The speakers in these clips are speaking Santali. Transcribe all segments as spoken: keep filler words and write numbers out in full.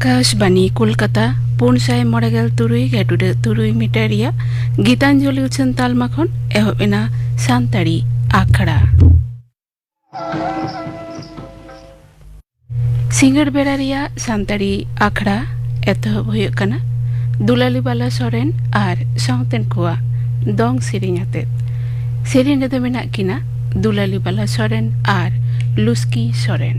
ᱟᱠᱟᱥᱵᱟᱱᱤ ᱠᱳᱞᱠᱟᱛᱟ, ᱯᱩᱱ ᱥᱟᱭ ᱢᱚᱬᱮ ᱜᱮᱞ ᱛᱩᱨᱩᱭ ᱜᱮᱰᱩᱰᱟᱹ ᱛᱩᱨᱩᱭ ᱢᱤᱴᱟᱨ ᱨᱮᱭᱟᱜ ᱜᱤᱛᱟᱧᱡᱚᱞᱤ ᱩᱪᱷᱟᱹᱱ ᱛᱟᱞᱢᱟ ᱠᱷᱚᱱ ᱮᱦᱚᱵ ᱮᱱᱟ ᱥᱟᱱᱛᱟᱲᱤ ᱟᱠᱷᱲᱟ᱾ ᱥᱤᱸᱜᱟᱹᱲ ᱵᱮᱲᱟ ᱨᱮᱭᱟᱜ ᱥᱟᱱᱛᱟᱲᱤ ᱟᱠᱷᱲᱟ ᱮᱛᱚᱦᱚᱵ ᱦᱩᱭᱩᱜ ᱠᱟᱱᱟ ᱫᱩᱞᱟᱞᱤ ᱵᱟᱞᱟ ᱥᱚᱨᱮᱱ ᱟᱨ ᱥᱟᱶᱛᱮᱱ ᱠᱚᱣᱟᱜ ᱫᱚᱝ ᱥᱮᱨᱮᱧ ᱟᱛᱮᱫ᱾ ᱥᱮᱨᱮᱧ ᱨᱮᱫᱚ ᱢᱮᱱᱟᱜ ᱠᱤᱱᱟ ᱫᱩᱞᱟᱞᱤ ᱵᱟᱞᱟ ᱥᱚᱨᱮᱱ ᱟᱨ ᱞᱩᱥᱠᱤ ᱥᱚᱨᱮᱱ᱾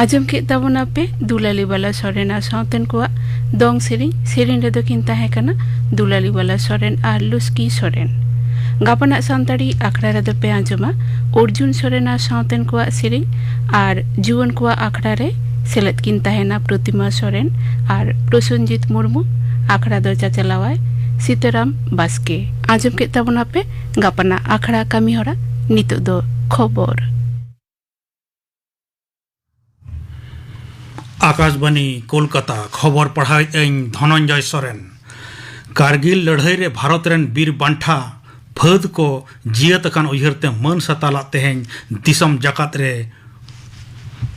ᱟᱸᱡᱚᱢ ᱠᱮᱫ ᱛᱟᱵᱚᱱᱟᱯᱮ ᱫᱩᱞᱟᱞᱤ ᱵᱟᱞᱟ ᱥᱚᱨᱮᱱ ᱟᱨ ᱥᱟᱶᱛᱮᱱ ᱠᱚᱣᱟᱜ ᱫᱚᱝ ᱥᱮᱨᱮᱧ᱾ ᱥᱮᱨᱮᱧ ᱨᱮᱫᱚ ᱠᱤᱱ ᱛᱟᱦᱮᱸ ᱠᱟᱱᱟ ᱫᱩᱞᱟᱞᱤ ᱵᱟᱞᱟ ᱥᱚᱨᱮᱱ ᱟᱨ ᱞᱩᱥᱠᱤ ᱥᱚᱨᱮᱱ᱾ ᱜᱟᱯᱟᱱᱟᱜ ᱥᱟᱱᱛᱟᱲᱤ ᱟᱠᱷᱲᱟ ᱨᱮᱫᱚ ᱯᱮ ᱟᱸᱡᱚᱢᱟ ᱚᱨᱡᱩᱱ ᱥᱚᱨᱮᱱ ᱟᱨ ᱥᱟᱶᱛᱮᱱ ᱠᱚᱣᱟᱜ ᱥᱮᱨᱮᱧ, ᱟᱨ ᱡᱩᱣᱟᱹᱱ ᱠᱚᱣᱟᱜ ᱟᱠᱷᱲᱟ ᱨᱮ ᱥᱮᱞᱮᱫ ᱠᱤᱱ ᱛᱟᱦᱮᱱᱟ ᱯᱨᱚᱛᱤᱢᱟ ᱥᱚᱨᱮᱱ ᱟᱨ ᱯᱨᱚᱥᱚᱱᱡᱤᱛ ᱢᱩᱨᱢᱩ᱾ ᱟᱠᱷᱲᱟ ᱫᱚ ᱪᱟᱪᱟᱞᱟᱣᱟᱭ ᱥᱤᱛᱟᱨᱟᱢ ᱵᱟᱥᱠᱮ᱾ ᱟᱸᱡᱚᱢ ᱠᱮᱫ ᱛᱟᱵᱚᱱᱟᱯᱮ ᱜᱟᱯᱟᱱᱟᱜ ᱟᱠᱷᱲᱟ ᱠᱟᱹᱢᱤᱦᱚᱨᱟ᱾ ᱱᱤᱛᱚᱜ ᱫᱚ ᱠᱷᱚᱵᱚᱨ᱾ ᱟᱠᱟᱥᱵᱟᱱᱤ ᱠᱳᱞᱠᱟᱛᱟ, ᱠᱷᱚᱵᱚᱨ ᱯᱟᱲᱦᱟᱣᱮᱫ ᱟᱹᱧ ᱫᱷᱚᱱᱚᱱᱡᱚᱭ ᱥᱚᱨᱮᱱ᱾ ᱠᱟᱨᱜᱤᱞ ᱞᱟᱹᱲᱦᱟᱹᱭ ᱨᱮ ᱵᱷᱟᱨᱚᱛ ᱨᱮᱱ ᱵᱤᱨ ᱵᱟᱱᱴᱷᱟ ᱯᱷᱟᱹᱫ ᱠᱚ ᱡᱤᱭᱟᱹᱛ ᱟᱠᱟᱱ ᱩᱭᱦᱟᱹᱨ ᱛᱮ ᱢᱟᱹᱱ ᱥᱟᱛᱟᱞᱟᱜ ᱛᱮᱦᱮᱧ ᱫᱤᱥᱚᱢ ᱡᱟᱠᱟᱛ ᱨᱮ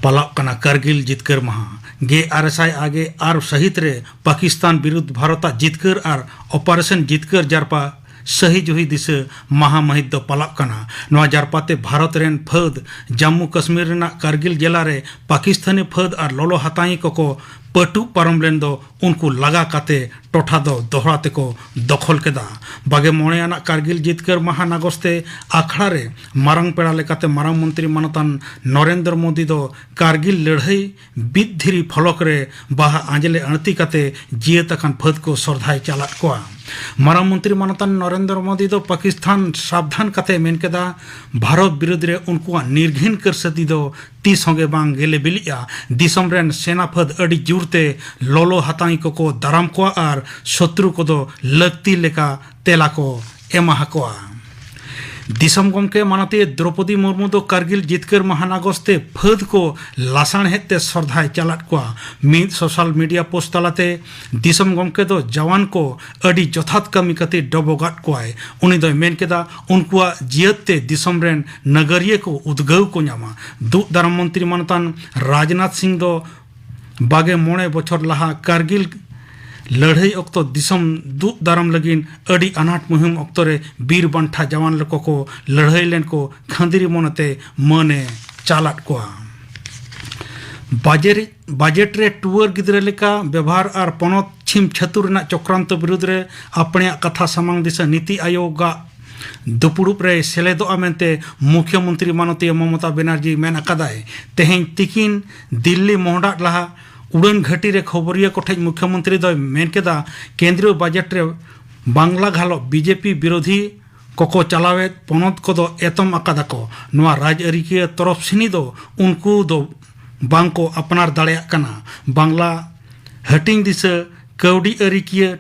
ᱯᱟᱞᱟᱣ ᱠᱟᱱᱟ ᱠᱟᱨᱜᱤᱞ ᱡᱤᱛᱠᱟᱹᱨ ᱢᱟᱦᱟ᱾ ᱜᱮᱞ ᱟᱨᱮ ᱥᱟᱭ ᱟᱨᱮ ᱜᱮᱞ ᱟᱨᱮ ᱥᱟᱹᱦᱤᱛ ᱨᱮ ᱯᱟᱠᱤᱥᱛᱟᱱ ᱵᱤᱨᱩᱫᱷ ᱵᱷᱟᱨᱚᱛᱟᱜ ᱡᱤᱛᱠᱟᱹᱨ ᱟᱨ ᱚᱯᱟᱨᱮᱥᱚᱱ ᱡᱤᱛᱠᱟᱹᱨ ᱡᱟᱨᱯᱟ ᱥᱟᱹᱦᱤ ᱡᱩᱦᱤ ᱫᱤᱥᱟᱹ ᱢᱟᱦᱟ ᱢᱟᱹᱦᱤᱛ ᱫᱚ ᱯᱟᱞᱟᱜ ᱠᱟᱱᱟ᱾ ᱱᱚᱣᱟ ᱡᱟᱨᱯᱟ ᱛᱮ ᱵᱷᱟᱨᱚᱛ ᱨᱮᱱ ᱯᱷᱟᱹᱫ ᱡᱟᱢᱢᱩ ᱠᱟᱥᱢᱤᱨ ᱨᱮᱱᱟᱜ ᱠᱟᱨᱜᱤᱞ ᱡᱮᱞᱟ ᱨᱮ ᱯᱟᱠᱤᱥᱛᱟᱱᱤ ᱯᱷᱟᱹᱫ ᱟᱨ ᱞᱚᱞᱚ ᱦᱟᱛᱟᱝᱤ ᱠᱚᱠᱚ ᱯᱟᱹᱴᱩᱵ ᱯᱟᱨᱚᱢ ᱞᱮᱱ ᱫᱚ ᱩᱱᱠᱩ ᱞᱟᱜᱟ ᱠᱟᱛᱮ ᱴᱚᱴᱷᱟ ᱫᱚ ᱫᱚᱦᱲᱟ ᱛᱮᱠᱚ ᱫᱚᱠᱷᱚᱞ ᱠᱮᱫᱟ᱾ ᱵᱟᱜᱮ ᱢᱚᱬᱮ ᱟᱱᱟᱜ ᱠᱟᱨᱜᱤᱞ ᱡᱤᱛᱠᱟᱹᱨ ᱢᱟᱦᱟ ᱱᱟᱜᱚᱥ ᱛᱮ ᱟᱠᱷᱲᱟ ᱨᱮ ᱢᱟᱨᱟᱝ ᱯᱮᱲᱟ ᱞᱮᱠᱟᱛᱮ ᱢᱟᱨᱟᱝ ᱢᱚᱱᱛᱨᱤ ᱢᱟᱱᱚᱛᱟᱱ ᱱᱚᱨᱮᱱᱫᱨᱚ ᱢᱳᱫᱤ ᱫᱚ ᱠᱟᱨᱜᱤᱞ ᱞᱟᱹᱲᱦᱟᱹᱭ ᱵᱤᱫ ᱫᱷᱤᱨᱤ ᱯᱷᱚᱞᱚᱠ ᱨᱮ ᱵᱟᱦᱟ ᱟᱸᱡᱽᱞᱮ ᱟᱹᱬᱛᱤ ᱠᱟᱛᱮ ᱡᱤᱭᱟᱹᱛ ᱟᱠᱟᱱ ᱯᱷᱟᱹᱫ ᱠᱚ ᱥᱚᱨᱫᱷᱟᱭ ᱪᱟᱞᱟᱫ ᱠᱚᱣᱟ᱾ ᱢᱟᱨᱟᱝ ᱢᱚᱱᱛᱨᱤ ᱢᱟᱱᱚᱛᱟᱱ ᱱᱚᱨᱮᱱᱫᱨᱚ ᱢᱳᱫᱤ ᱫᱚ ᱯᱟᱠᱤᱥᱛᱷᱟᱱ ᱥᱟᱵᱫᱷᱟᱱ ᱠᱟᱛᱮ ᱢᱮᱱ ᱠᱮᱫᱟ, ᱵᱷᱟᱨᱚᱛ ᱵᱤᱨᱩᱫᱷ ᱨᱮ ᱩᱱᱠᱩᱣᱟᱜ ᱱᱤᱨᱜᱷᱤᱱ ᱠᱟᱹᱨᱥᱟᱹᱛᱤ ᱫᱚ ᱛᱤᱥ ᱦᱚᱸ ᱜᱮ ᱵᱟᱝ ᱜᱮᱞᱮ ᱵᱤᱞᱤᱜᱼᱟ᱾ ᱫᱤᱥᱚᱢ ᱨᱮᱱ ᱥᱮᱱᱟ ᱯᱷᱟᱹᱫ ᱟᱹᱰᱤ ᱡᱳᱨ ᱛᱮ ᱞᱚᱞᱚ ᱦᱟᱛᱟᱝᱤ ᱠᱚᱠᱚ ᱫᱟᱨᱟᱢ ᱠᱚᱣᱟ ᱟᱨ ᱥᱚᱛᱨᱩ ᱠᱚᱫᱚ ᱞᱟᱹᱠᱛᱤ ᱞᱮᱠᱟ ᱛᱮᱞᱟ ᱠᱚ ᱮᱢᱟ ᱦᱟᱠᱚᱣᱟ᱾ ᱫᱤᱥᱚᱢ ᱜᱚᱢᱠᱮ ᱢᱟᱱᱚᱛᱤᱭᱟᱹ ᱫᱨᱚᱯᱚᱫᱤ ᱢᱩᱨᱢᱩ ᱫᱚ ᱠᱟᱨᱜᱤᱞ ᱡᱤᱛᱠᱟᱹᱨ ᱢᱟᱦᱟ ᱱᱟᱜᱚᱥ ᱛᱮ ᱯᱷᱟᱹᱫ ᱠᱚ ᱞᱟᱥᱟᱬᱦᱮᱫ ᱛᱮ ᱥᱚᱨᱫᱷᱟᱭ ᱪᱟᱞᱟᱫ ᱠᱚᱣᱟ᱾ ᱢᱤᱫ ᱥᱳᱥᱟᱞ ᱢᱤᱰᱤᱭᱟ ᱯᱳᱥᱴ ᱛᱟᱞᱟᱛᱮ ᱫᱤᱥᱚᱢ ᱜᱚᱢᱠᱮ ᱫᱚ ᱡᱟᱣᱟᱱ ᱠᱚ ᱟᱹᱰᱤ ᱡᱚᱛᱷᱟᱛ ᱠᱟᱹᱢᱤ ᱠᱟᱛᱮ ᱰᱚᱵᱚᱜᱟᱫ ᱠᱚᱣᱟᱭ᱾ ᱩᱱᱤ ᱫᱚᱭ ᱢᱮᱱ ᱠᱮᱫᱟ, ᱩᱱᱠᱩᱣᱟᱜ ᱡᱤᱭᱟᱹᱛ ᱛᱮ ᱫᱤᱥᱚᱢ ᱨᱮᱱ ᱱᱟᱜᱟᱨᱤᱭᱟᱹ ᱠᱚ ᱩᱫᱽᱜᱟᱹᱣ ᱠᱚ ᱧᱟᱢᱟ᱾ ᱫᱩᱜ ᱫᱟᱨᱟᱢ ᱢᱚᱱᱛᱨᱤ ᱢᱟᱱᱚᱛᱟᱱ ᱨᱟᱡᱽᱱᱟᱛᱷ ᱥᱤᱝ ᱫᱚ ᱵᱟᱜᱮ ᱢᱚᱬᱮ ᱵᱚᱪᱷᱚᱨ ᱞᱟᱦᱟ ᱠᱟᱨᱜᱤᱞ ᱞᱟᱹᱲᱦᱟᱹᱭ ᱚᱠᱛᱚ ᱫᱤᱥᱚᱢ ᱫᱩᱜ ᱫᱟᱨᱟᱢ ᱞᱟᱹᱜᱤᱫ ᱟᱹᱰᱤ ᱟᱱᱟᱴ ᱢᱩᱦᱤᱢ ᱚᱠᱛᱚ ᱨᱮ ᱵᱤᱨ ᱵᱟᱱᱴᱷᱟ ᱡᱟᱣᱟᱱ ᱞᱮᱠᱟ ᱠᱚ ᱞᱟᱹᱲᱦᱟᱹᱭ ᱞᱮᱱ ᱠᱚ ᱠᱷᱟᱹᱱᱫᱽᱨᱤ ᱢᱚᱱᱮᱛᱮ ᱢᱟᱹᱱᱮ ᱪᱟᱞᱟᱫ ᱠᱚᱣᱟ᱾ ᱵᱟᱡᱮᱨ-, ᱵᱟᱡᱮᱴ ᱨᱮ ᱴᱩᱣᱟᱹᱨ ᱜᱤᱫᱽᱨᱟᱹ ᱞᱮᱠᱟ ᱵᱮᱵᱷᱟᱨ ᱟᱨ ᱯᱚᱱᱚᱛ ᱪᱷᱤᱢ ᱪᱷᱟᱹᱛᱩ ᱨᱮᱱᱟᱜ ᱪᱚᱠᱨᱟᱱᱛᱚ ᱵᱤᱨᱩᱫᱽ ᱨᱮ ᱟᱯᱲᱮᱭᱟᱜ ᱠᱟᱛᱷᱟ ᱥᱟᱢᱟᱝ ᱫᱤᱥᱟᱹ ᱱᱤᱛᱤ ᱟᱭᱳᱜᱟᱜ ᱫᱩᱯᱩᱲᱩᱵ ᱨᱮᱭ ᱥᱮᱞᱮᱫᱚᱜᱼᱟ ᱢᱮᱱᱛᱮ ᱢᱩᱠᱷᱭᱚᱢᱚᱱᱛᱨᱤ ᱢᱟᱱᱚᱛᱤᱭᱟᱹ ᱢᱚᱢᱚᱛᱟ ᱵᱮᱱᱟᱨᱡᱤ ᱢᱮᱱ ᱟᱠᱟᱫᱟᱭ᱾ ᱛᱮᱦᱮᱧ ᱛᱤᱠᱤᱱ ᱫᱤᱞᱞᱤ ᱢᱚᱦᱰᱟᱜ ᱞᱟᱦᱟ ᱩᱰᱟᱹᱱ ᱜᱷᱟᱹᱴᱤ ᱨᱮ ᱠᱷᱚᱵᱚᱨᱤᱭᱟᱹ ᱠᱚᱴᱷᱮᱱ ᱢᱩᱠᱷᱭᱚᱢᱚᱱᱛᱨᱤ ᱫᱚᱭ ᱢᱮᱱ ᱠᱮᱫᱟ, ᱠᱮᱱᱫᱨᱤᱭᱚ ᱵᱟᱡᱮᱴ ᱨᱮ ᱵᱟᱝᱞᱟ ᱜᱷᱟᱞᱚ ᱵᱤᱡᱮᱯᱤ ᱵᱤᱨᱳᱫᱷᱤ ᱠᱚᱠᱚ ᱪᱟᱞᱟᱣᱮᱫ ᱯᱚᱱᱚᱛ ᱠᱚᱫᱚ ᱮᱛᱚᱢ ᱟᱠᱟᱫᱟ ᱠᱚ᱾ ᱱᱚᱣᱟ ᱨᱟᱡᱽᱟᱹᱨᱤᱠᱤᱭᱟᱹ ᱛᱚᱨᱚᱯ ᱥᱤᱱᱤ ᱫᱚ ᱩᱱᱠᱩ ᱫᱚ ᱵᱟᱝ ᱠᱚ ᱟᱯᱱᱟᱨ ᱫᱟᱲᱮᱭᱟᱜ ᱠᱟᱱᱟ᱾ ᱵᱟᱝᱞᱟ ᱦᱟᱹᱴᱤᱧ ᱫᱤᱥᱟᱹ ᱠᱟᱹᱣᱰᱤ ᱟᱹᱨᱤᱠᱤᱭᱟᱹ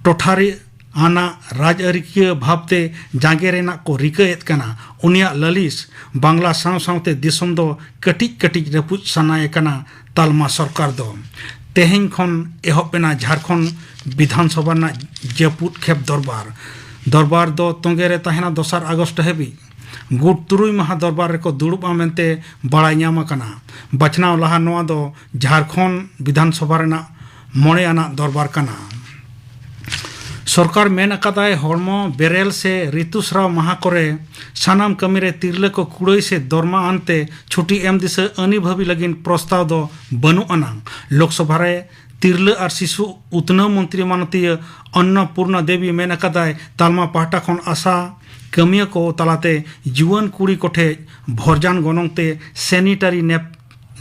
ᱴᱚᱴᱷᱟᱨᱤ ᱟᱱᱟᱜ ᱨᱟᱡᱽᱟᱹᱨᱤᱠᱤᱭᱟᱹ ᱵᱷᱟᱵᱽᱛᱮ ᱡᱟᱸᱜᱮ ᱨᱮᱱᱟᱜ ᱠᱚ ᱨᱤᱠᱟᱹᱭᱮᱫ ᱠᱟᱱᱟ᱾ ᱩᱱᱤᱭᱟᱜ ᱞᱟᱹᱞᱤᱥ ᱵᱟᱝᱞᱟ ᱥᱟᱶ ᱥᱟᱶᱛᱮ ᱫᱤᱥᱚᱢ ᱫᱚ ᱠᱟᱹᱴᱤᱡ ᱠᱟᱹᱴᱤᱡ ᱨᱟᱹᱯᱩᱫ ᱥᱟᱱᱟᱭᱮ ᱠᱟᱱᱟ ᱛᱟᱞᱢᱟ ᱥᱚᱨᱠᱟᱨ ᱫᱚ᱾ ᱛᱮᱦᱮᱧ ᱠᱷᱚᱱ ᱮᱦᱚᱵ ᱮᱱᱟ ᱡᱷᱟᱲᱠᱷᱚᱸᱰ ᱵᱤᱫᱷᱟᱱ ᱥᱚᱵᱷᱟ ᱨᱮᱱᱟᱜ ᱡᱟᱹᱯᱩᱫ ᱠᱷᱮᱯ ᱫᱚᱨᱵᱟᱨ᱾ ᱫᱚᱨᱵᱟᱨ ᱫᱚ ᱛᱚᱸᱜᱮ ᱨᱮ ᱛᱟᱦᱮᱱᱟ ᱫᱚᱥᱟᱨ ᱟᱜᱚᱥᱴ ᱦᱟᱹᱵᱤᱡ᱾ ᱜᱩᱴ ᱛᱩᱨᱩᱭ ᱢᱟᱦᱟ ᱫᱚᱨᱵᱟᱨ ᱨᱮᱠᱚ ᱫᱩᱲᱩᱵᱼᱟ ᱢᱮᱱᱛᱮ ᱵᱟᱲᱟᱭ ᱧᱟᱢ ᱟᱠᱟᱱᱟ᱾ ᱵᱟᱪᱷᱱᱟᱣ ᱞᱟᱦᱟ ᱱᱚᱣᱟ ᱫᱚ ᱡᱷᱟᱲᱠᱷᱚᱸᱰ ᱵᱤᱫᱷᱟᱱ ᱥᱚᱵᱷᱟ ᱨᱮᱱᱟᱜ ᱢᱚᱬᱮ ᱟᱱᱟᱜ ᱫᱚᱨᱵᱟᱨ ᱠᱟᱱᱟ᱾ ᱥᱚᱨᱠᱟᱨ ᱢᱮᱱ ᱟᱠᱟᱫᱟᱭ, ᱦᱚᱲᱢᱚ ᱵᱮᱨᱮᱞ ᱥᱮ ᱨᱤᱛᱩᱥᱨᱟᱣ ᱢᱟᱦᱟ ᱠᱚᱨᱮ ᱥᱟᱱᱟᱢ ᱠᱟᱹᱢᱤ ᱨᱮ ᱛᱤᱨᱞᱟᱹ ᱠᱚ ᱠᱩᱲᱟᱹᱭ ᱥᱮ ᱫᱚᱨᱢᱟ ᱟᱱᱛᱮ ᱪᱷᱩᱴᱤ ᱮᱢ ᱫᱤᱥᱟᱹ ᱟᱹᱱᱤ ᱵᱷᱟᱹᱵᱤ ᱞᱟᱹᱜᱤᱫ ᱯᱨᱚᱥᱛᱟᱣ ᱫᱚ ᱵᱟᱹᱱᱩᱜ ᱟᱱᱟᱝ᱾ ᱞᱳᱠᱥᱚᱵᱷᱟ ᱨᱮ ᱛᱤᱨᱞᱟᱹ ᱟᱨ ᱥᱤᱥᱩ ᱩᱛᱱᱟᱹᱣ ᱢᱚᱱᱛᱨᱤ ᱢᱟᱱᱚᱛᱤᱭᱟᱹ ᱚᱱᱱᱚᱯᱩᱨᱱᱟ ᱫᱮᱵᱤ ᱢᱮᱱ ᱟᱠᱟᱫᱟᱭ, ᱛᱟᱞᱢᱟ ᱯᱟᱦᱴᱟ ᱠᱷᱚᱱ ᱟᱥᱟ ᱠᱟᱹᱢᱤᱭᱟᱹ ᱠᱚ ᱛᱟᱞᱟᱛᱮ ᱡᱩᱣᱟᱹᱱ ᱠᱩᱲᱤ ᱠᱚᱴᱷᱮᱱ ᱵᱷᱚᱨᱡᱟᱱ ᱜᱚᱱᱚᱝ ᱛᱮ ᱥᱮᱱᱤᱴᱟᱨᱤ ᱱᱮᱯ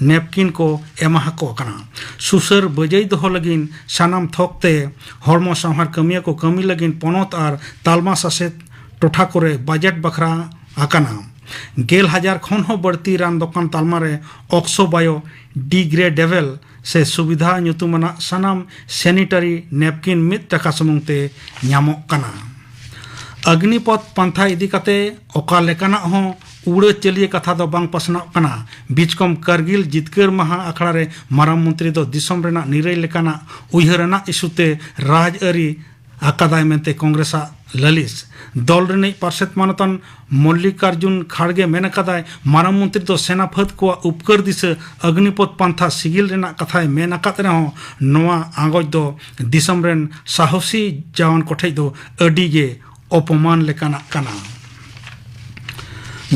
ᱱᱮᱯᱠᱤᱱ ᱠᱚ ᱮᱢᱟ ᱟᱠᱚ ᱠᱟᱱᱟ᱾ ᱥᱩᱥᱟᱹᱨ ᱵᱟᱹᱡᱟᱹᱭ ᱫᱚᱦᱚ ᱞᱟᱹᱜᱤᱫ ᱥᱟᱱᱟᱢ ᱛᱷᱚᱠ ᱛᱮ ᱦᱚᱲᱢᱚ ᱥᱟᱶᱦᱟᱨ ᱠᱟᱹᱢᱤᱭᱟᱹ ᱠᱚ ᱠᱟᱹᱢᱤ ᱞᱟᱹᱜᱤᱫ ᱯᱚᱱᱚᱛ ᱟᱨ ᱛᱟᱞᱢᱟ ᱥᱟᱥᱮᱛ ᱴᱚᱴᱷᱟ ᱠᱚᱨᱮ ᱵᱟᱡᱮᱴ ᱵᱟᱠᱷᱨᱟ ᱟᱠᱟᱱᱟ᱾ ᱜᱮᱞ ᱦᱟᱡᱟᱨ ᱠᱷᱚᱱ ᱦᱚᱸ ᱵᱟᱹᱲᱛᱤ ᱨᱟᱱ ᱫᱚᱠᱟᱱ ᱛᱟᱞᱢᱟ ᱨᱮ ᱚᱠᱥᱚ ᱵᱟᱭᱳ ᱰᱤᱜᱨᱮᱰᱮᱵᱮᱞ ᱥᱮ ᱥᱩᱵᱤᱫᱷᱟ ᱧᱩᱛᱩᱢᱟᱱᱟᱜ ᱥᱟᱱᱟᱢ ᱥᱮᱱᱤᱴᱟᱨᱤ ᱱᱮᱯᱠᱤᱱ ᱢᱤᱫ ᱴᱟᱠᱟ ᱥᱩᱢᱩᱝ ᱛᱮ ᱧᱟᱢᱚᱜ ᱠᱟᱱᱟ᱾ ᱟᱜᱽᱱᱤᱯᱚᱛᱷ ᱯᱟᱱᱛᱷᱟ ᱤᱫᱤ ᱠᱟᱛᱮ ᱚᱠᱟ ᱞᱮᱠᱟᱱᱟᱜ ᱦᱚᱸ ᱩᱲᱟᱹ ᱪᱟᱹᱞᱤᱭᱟᱹ ᱠᱟᱛᱷᱟ ᱫᱚ ᱵᱟᱝ ᱯᱟᱥᱱᱟᱣ ᱠᱟᱱᱟ᱾ ᱵᱤᱪᱠᱚᱢ ᱠᱟᱨᱜᱤᱞ ᱡᱤᱛᱠᱟᱹᱨ ᱢᱟᱦᱟ ᱟᱠᱷᱲᱟ ᱨᱮ ᱢᱟᱨᱟᱝ ᱢᱚᱱᱛᱨᱤ ᱫᱚ ᱫᱤᱥᱚᱢ ᱨᱮᱱᱟᱜ ᱱᱤᱨᱟᱹᱭ ᱞᱮᱠᱟᱱᱟᱜ ᱩᱭᱦᱟᱹᱨ ᱟᱱᱟᱜ ᱤᱥᱩ ᱛᱮ ᱨᱟᱡᱽ ᱟᱹᱨᱤ ᱟᱠᱟᱫᱟᱭ ᱢᱮᱱᱛᱮ ᱠᱚᱝᱜᱨᱮᱥ ᱟᱜ ᱞᱟᱹᱞᱤᱥ᱾ ᱫᱚᱞ ᱨᱤᱱᱤᱡ ᱯᱟᱨᱥᱮᱛ ᱢᱟᱱᱚᱛᱟᱱ ᱢᱚᱞᱞᱤᱠᱟᱨᱡᱩᱱ ᱠᱷᱟᱲᱜᱮ ᱢᱮᱱ ᱟᱠᱟᱫᱟᱭ, ᱢᱟᱨᱟᱝ ᱢᱚᱱᱛᱨᱤ ᱫᱚ ᱥᱮᱱᱟ ᱯᱷᱟᱹᱫ ᱠᱚᱣᱟᱜ ᱩᱯᱠᱟᱹᱨ ᱫᱤᱥᱟᱹ ᱟᱜᱽᱱᱤᱯᱚᱛᱷ ᱯᱟᱱᱛᱷᱟ ᱥᱤᱜᱤᱞ ᱨᱮᱱᱟᱜ ᱠᱟᱛᱷᱟᱭ ᱢᱮᱱ ᱟᱠᱟᱫ ᱨᱮᱦᱚᱸ ᱱᱚᱣᱟ ᱟᱸᱜᱚᱪ ᱫᱚ ᱫᱤᱥᱚᱢ ᱨᱮᱱ ᱥᱟᱦᱚᱥᱤ ᱡᱟᱣᱟᱱ ᱠᱚᱴᱷᱮᱡ ᱫᱚ ᱟᱹᱰᱤ ᱜᱮ ᱚᱯᱚᱢᱟᱱ ᱞᱮᱠᱟᱱᱟᱜ ᱠᱟᱱᱟ᱾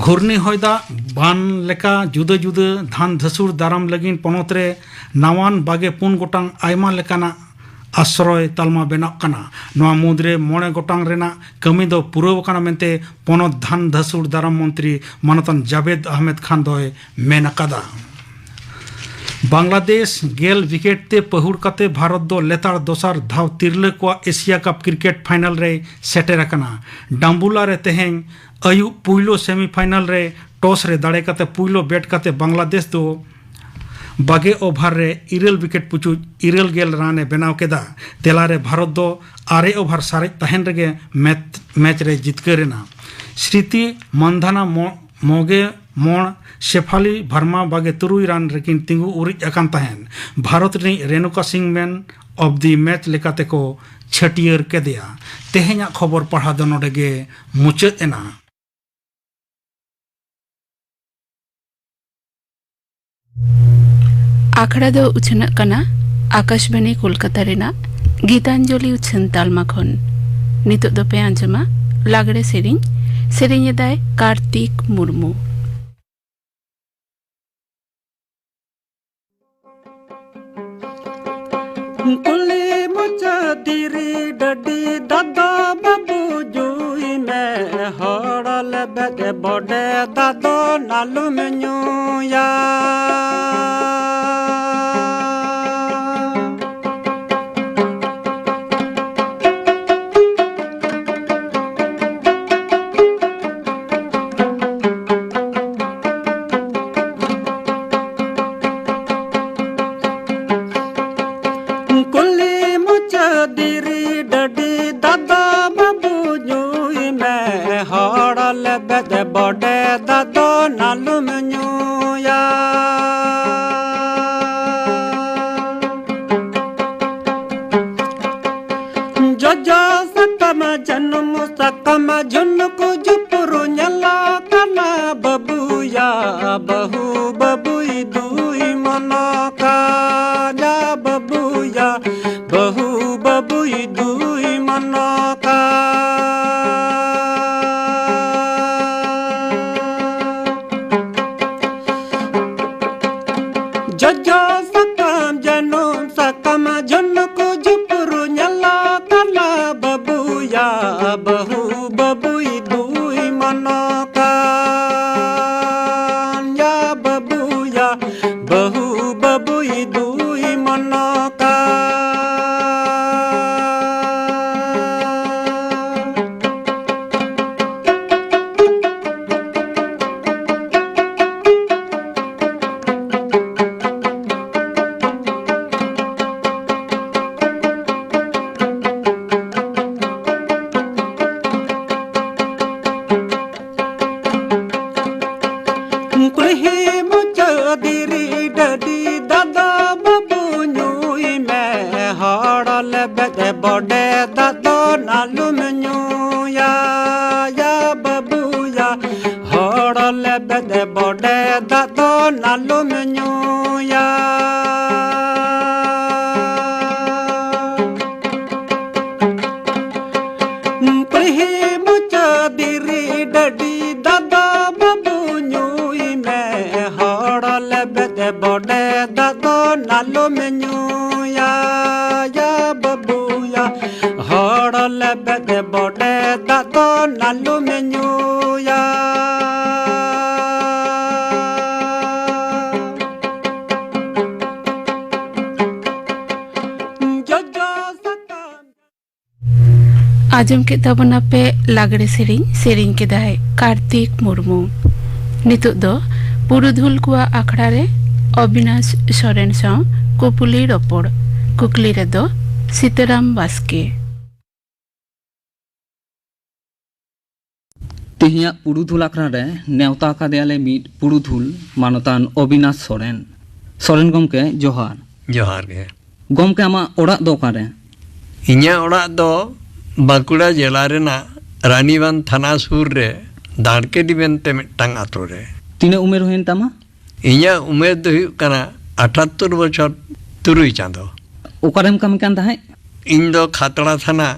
ᱜᱷᱩᱨᱱᱤ ᱦᱚᱭ ᱫᱟᱜ ᱵᱟᱱ ᱞᱮᱠᱟ ᱡᱩᱫᱟᱹ ᱡᱩᱫᱟᱹ ᱫᱷᱟᱱ ᱫᱷᱟᱹᱥᱩᱲ ᱫᱟᱨᱟᱢ ᱞᱟᱹᱜᱤᱫ ᱯᱚᱱᱚᱛ ᱨᱮ ᱱᱟᱣᱟᱱ ᱵᱟᱜᱮ ᱯᱩᱱ ᱜᱚᱴᱟᱝ ᱟᱭᱢᱟ ᱞᱮᱠᱟᱱᱟᱜ ᱟᱥᱨᱚᱭ ᱛᱟᱞᱢᱟ ᱵᱮᱱᱟᱜ ᱠᱟᱱᱟ᱾ ᱱᱚᱣᱟ ᱢᱩᱫᱽᱨᱮ ᱢᱚᱬᱮ ᱜᱚᱴᱟᱝ ᱨᱮᱱᱟᱜ ᱠᱟᱹᱢᱤ ᱫᱚ ᱯᱩᱨᱟᱹᱣ ᱟᱠᱟᱱᱟ ᱢᱮᱱᱛᱮ ᱯᱚᱱᱚᱛ ᱫᱷᱟᱱ ᱫᱷᱟᱹᱥᱩᱲ ᱫᱟᱨᱟᱢ ᱢᱚᱱᱛᱨᱤ ᱢᱟᱱᱚᱛᱟᱱ ᱡᱟᱵᱮᱫ ᱟᱦᱢᱮᱫ ᱠᱷᱟᱱ ᱫᱚᱭ ᱢᱮᱱ ᱟᱠᱟᱫᱟ᱾ ᱵᱟᱝᱞᱟᱫᱮᱥ ᱜᱮᱞ ᱣᱤᱠᱮᱴ ᱛᱮ ᱯᱟᱹᱦᱩᱲ ᱠᱟᱛᱮ ᱵᱷᱟᱨᱚᱛ ᱫᱚ ᱞᱮᱛᱟᱲ ᱫᱚᱥᱟᱨ ᱫᱷᱟᱣ ᱛᱤᱨᱞᱟᱹ ᱠᱚᱣᱟᱜ ᱮᱥᱤᱭᱟ ᱠᱟᱯ ᱠᱨᱤᱠᱮᱴ ᱯᱷᱟᱭᱱᱟᱞ ᱨᱮᱭ ᱥᱮᱴᱮᱨ ᱟᱠᱟᱱᱟ᱾ ᱰᱟᱢᱵᱩᱞᱟ ᱨᱮ ᱛᱮᱦᱮᱧ ᱟᱹᱭᱩᱵ ᱯᱩᱭᱞᱩ ᱥᱮᱢᱤᱯᱷᱟᱭᱱᱟᱞ ᱨᱮ ᱴᱚᱥ ᱨᱮ ᱫᱟᱲᱮ ᱠᱟᱛᱮ ᱯᱩᱭᱞᱩ ᱵᱮᱴ ᱠᱟᱛᱮ ᱵᱟᱝᱞᱟᱫᱮᱥ ᱫᱚ ᱵᱟᱜᱮ ᱳᱵᱷᱟᱨ ᱨᱮ ᱤᱨᱟᱹᱞ ᱣᱤᱠᱮᱴ ᱯᱩᱪᱩᱡ ᱤᱨᱟᱹᱞ ᱜᱮᱞ ᱨᱟᱱ ᱮ ᱵᱮᱱᱟᱣ ᱠᱮᱫᱟ᱾ ᱛᱮᱞᱟ ᱨᱮ ᱵᱷᱟᱨᱚᱛ ᱫᱚ ᱟᱨᱮ ᱳᱵᱷᱟᱨ ᱥᱟᱨᱮᱡ ᱛᱟᱦᱮᱱ ᱨᱮᱜᱮ ᱢᱮᱪ, ᱢᱮᱪ ᱨᱮ ᱡᱤᱛᱠᱟᱹᱨ ᱮᱱᱟ᱾ ᱥᱨᱤᱛᱤ ᱢᱟᱱᱫᱷᱟᱱᱟ ᱢᱚ-, ᱢᱚᱜᱮ ᱢᱚᱬ, ᱥᱮᱯᱷᱟᱞᱤ ᱵᱷᱟᱨᱢᱟ ᱵᱟᱜᱮ ᱛᱩᱨᱩᱭ ᱨᱟᱱ ᱨᱮᱠᱤᱱ ᱛᱤᱸᱜᱩ ᱩᱨᱤᱡ ᱟᱠᱟᱱ ᱛᱟᱦᱮᱸᱫ᱾ ᱵᱷᱟᱨᱚᱛ ᱨᱤᱱᱤᱡ ᱨᱮᱱᱩᱠᱟ ᱥᱤᱝ ᱢᱮᱱ ᱚᱯᱷ ᱫᱤ ᱢᱮᱪ ᱞᱮᱠᱟᱛᱮ ᱠᱚ ᱪᱷᱟᱹᱴᱭᱟᱹᱨ ᱠᱮᱫᱮᱭᱟ᱾ ᱛᱮᱦᱮᱧᱟᱜ ᱠᱷᱚᱵᱚᱨ ᱯᱟᱲᱦᱟᱣ ᱫᱚ ᱱᱚᱰᱮ ᱜᱮ ᱢᱩᱪᱟᱹᱫ ᱮᱱᱟ᱾ ᱟᱠᱷᱲᱟ ᱫᱚ ᱩᱪᱷᱟᱹᱱᱚᱜ ᱠᱟᱱᱟ ᱟᱠᱟᱥᱵᱟᱱᱤ ᱠᱳᱞᱠᱟᱛᱟ ᱨᱮᱱᱟᱜ ᱜᱤᱛᱟᱧᱡᱚᱞᱤ ᱩᱪᱷᱟᱹᱱ ᱛᱟᱞᱢᱟ ᱠᱷᱚᱱ᱾ ᱱᱤᱛᱚᱜ ᱫᱚᱯᱮ ᱟᱸᱡᱚᱢᱟ ᱞᱟᱜᱽᱲᱮ ᱥᱮᱨᱮᱧ᱾ ᱥᱮᱨᱮᱧ ᱮᱫᱟᱭ ᱠᱟᱨᱛᱤᱠ ᱢᱩᱨᱢᱩ᱾ ᱠᱩᱞᱦᱤ ᱢᱩᱪᱟᱹᱫ ᱫᱷᱤᱨᱤ ᱰᱟᱹᱰᱤ ᱫᱟᱫᱟ ᱵᱟᱹᱵᱩ ᱡᱩᱭ ᱢᱮ, ᱦᱚᱲ ᱞᱮᱵᱮᱫ ᱵᱚᱰᱮ ᱫᱟᱫᱚ ᱱᱟᱞᱩᱢ ᱧᱩᱭᱟ᱾ ᱠᱩᱞᱦᱤ ᱢᱩᱪᱟᱹᱫ ᱫᱷᱤᱨᱤ ᱰᱟᱹᱰᱤ ᱫᱟᱫᱟ ᱵᱟᱹᱵᱩ ᱧᱩᱭ ᱢᱮ, ᱦᱚᱲ ᱞᱮᱵᱮᱫ ᱵᱚᱰᱮ ᱫᱟᱫᱚ ᱱᱟᱞᱩᱢ ᱧᱩᱭᱟ᱾ ᱡᱚᱡᱚ ᱥᱟᱠᱟᱢ ᱡᱟᱹᱱᱩᱢ ᱥᱟᱠᱟᱢ ᱡᱷᱩᱱᱠᱩ ᱡᱷᱩᱯᱩᱨ ᱧᱮᱞᱚᱜ ᱠᱟᱱᱟ ᱵᱟᱹᱵᱩᱭᱟ, ᱵᱟᱹᱦᱩ ᱵᱟᱹᱵᱩᱭ ᱫᱩᱭ ᱢᱚᱱᱚ ᱠᱟᱱᱟ ᱵᱟᱹᱵᱩᱭᱟ, ᱵᱟᱹᱦᱩ ᱵᱟᱹᱵᱩᱭ ᱫᱩᱭ ᱢᱚᱱᱚ ᱠᱟᱱᱟ᱾ ᱡᱚᱡᱚ ᱥᱟᱠᱟᱢ ᱡᱟᱹᱱᱩᱢ ᱥᱟᱠᱟᱢ ᱡᱷᱩᱱᱠᱩ ᱡᱷᱩᱯᱩᱨ ᱞᱮᱵᱮᱫ ᱵᱚᱰᱮ ᱫᱟᱜ ᱫᱚ ᱟᱞᱚᱢ ᱧᱩᱭᱟ, ᱭᱟ ᱵᱟᱹᱵᱩᱭᱟ᱾ ᱦᱚᱲ ᱞᱮᱵᱮᱫ ᱵᱚᱰᱮ ᱫᱟᱜ ᱫᱚ ᱟᱞᱚᱢ ᱧᱩᱭᱟ᱾ ᱯᱟᱹᱦᱤ ᱢᱚᱪᱟ ᱫᱤᱨᱤ ᱰᱟᱹᱰᱤ ᱫᱟᱜ ᱫᱚ ᱵᱟᱹᱵᱩ ᱧᱩᱭ ᱢᱮ᱾ ᱦᱚᱲ ᱞᱮᱵᱮᱫ ᱵᱚᱰᱮ ᱫᱟᱜ ᱫᱚ ᱟᱞᱚᱢ ᱧᱩᱭᱟ, ᱭᱟ ᱵᱟᱹᱵᱩᱭᱟ᱾ ᱦᱚᱲ ᱞᱮᱵᱮᱫ ᱵᱚᱰᱮ ᱫᱟᱜ ᱫᱚ ᱟᱞᱚᱢ ᱧᱩᱭᱟ᱾ ᱡᱚᱡᱚ ᱥᱟᱠᱟᱢ ᱟᱸᱡᱚᱢ ᱠᱮᱫ ᱛᱟᱵᱚᱱᱟᱯᱮ ᱞᱟᱜᱽᱲᱮ ᱥᱮᱨᱮᱧ, ᱥᱮᱨᱮᱧ ᱠᱮᱫᱟᱭ ᱠᱟᱨᱛᱤᱠ ᱢᱩᱨᱢᱩ᱾ ᱱᱤᱛᱚᱜ ᱫᱚ ᱯᱩᱨᱩᱫᱷᱩᱞ ᱠᱚᱣᱟᱜ ᱟᱠᱷᱲᱟ ᱨᱮ ᱚᱵᱤᱱᱟᱥ ᱥᱚᱨᱮᱱ ᱥᱟᱶ ᱠᱩᱯᱩᱞᱤ ᱨᱚᱯᱚᱲ᱾ ᱠᱩᱠᱞᱤ ᱨᱮᱫᱚ ᱥᱤᱛᱟᱨᱟᱢ ᱵᱟᱥᱠᱮ᱾ ᱛᱮᱦᱮᱧᱟᱜ ᱯᱩᱨᱩᱫᱷᱩᱞ ᱟᱠᱷᱲᱟ ᱨᱮ ᱱᱮᱣᱛᱟ ᱟᱠᱟᱫᱮᱭᱟᱞᱮ ᱢᱤᱫ ᱯᱩᱨᱩᱫᱷᱩᱞ ᱢᱟᱱᱚᱛᱟᱱ ᱚᱵᱤᱱᱟᱥ ᱥᱚᱨᱮᱱ᱾ ᱥᱚᱨᱮᱱ ᱜᱚᱢᱠᱮ, ᱡᱚᱦᱟᱨ᱾ ᱡᱚᱦᱟᱨ ᱜᱮ᱾ ᱜᱚᱢᱠᱮ, ᱟᱢᱟᱜ ᱚᱲᱟᱜ ᱫᱚ ᱚᱠᱟᱨᱮ? ᱤᱧᱟᱹᱜ ᱚᱲᱟᱜ ᱫᱚ ᱵᱟᱸᱠᱩᱲᱟ ᱡᱮᱞᱟ ᱨᱮᱱᱟᱜ ᱨᱟᱱᱤᱵᱟᱸᱫᱷ ᱛᱷᱟᱱᱟ ᱥᱩᱨ ᱨᱮ ᱫᱟᱲᱠᱮᱰᱤ ᱢᱮᱱᱛᱮ ᱢᱤᱫᱴᱟᱝ ᱟᱛᱳ ᱨᱮ᱾ ᱛᱤᱱᱟᱹᱜ ᱩᱢᱮᱨ ᱦᱩᱭᱮᱱ ᱛᱟᱢᱟ? ᱤᱧᱟᱹᱜ ᱩᱢᱮᱨ ᱫᱚ ᱦᱩᱭᱩᱜ ᱠᱟᱱᱟ ᱟᱴᱷᱟᱛᱛᱳᱨ ᱵᱚᱪᱷᱚᱨ ᱛᱩᱨᱩᱭ ᱪᱟᱸᱫᱚ᱾ ᱚᱠᱟᱨᱮᱢ ᱠᱟᱹᱢᱤ ᱠᱟᱱ ᱛᱟᱦᱮᱸᱫ? ᱤᱧ ᱫᱚ ᱠᱷᱟᱛᱲᱟ ᱛᱷᱟᱱᱟ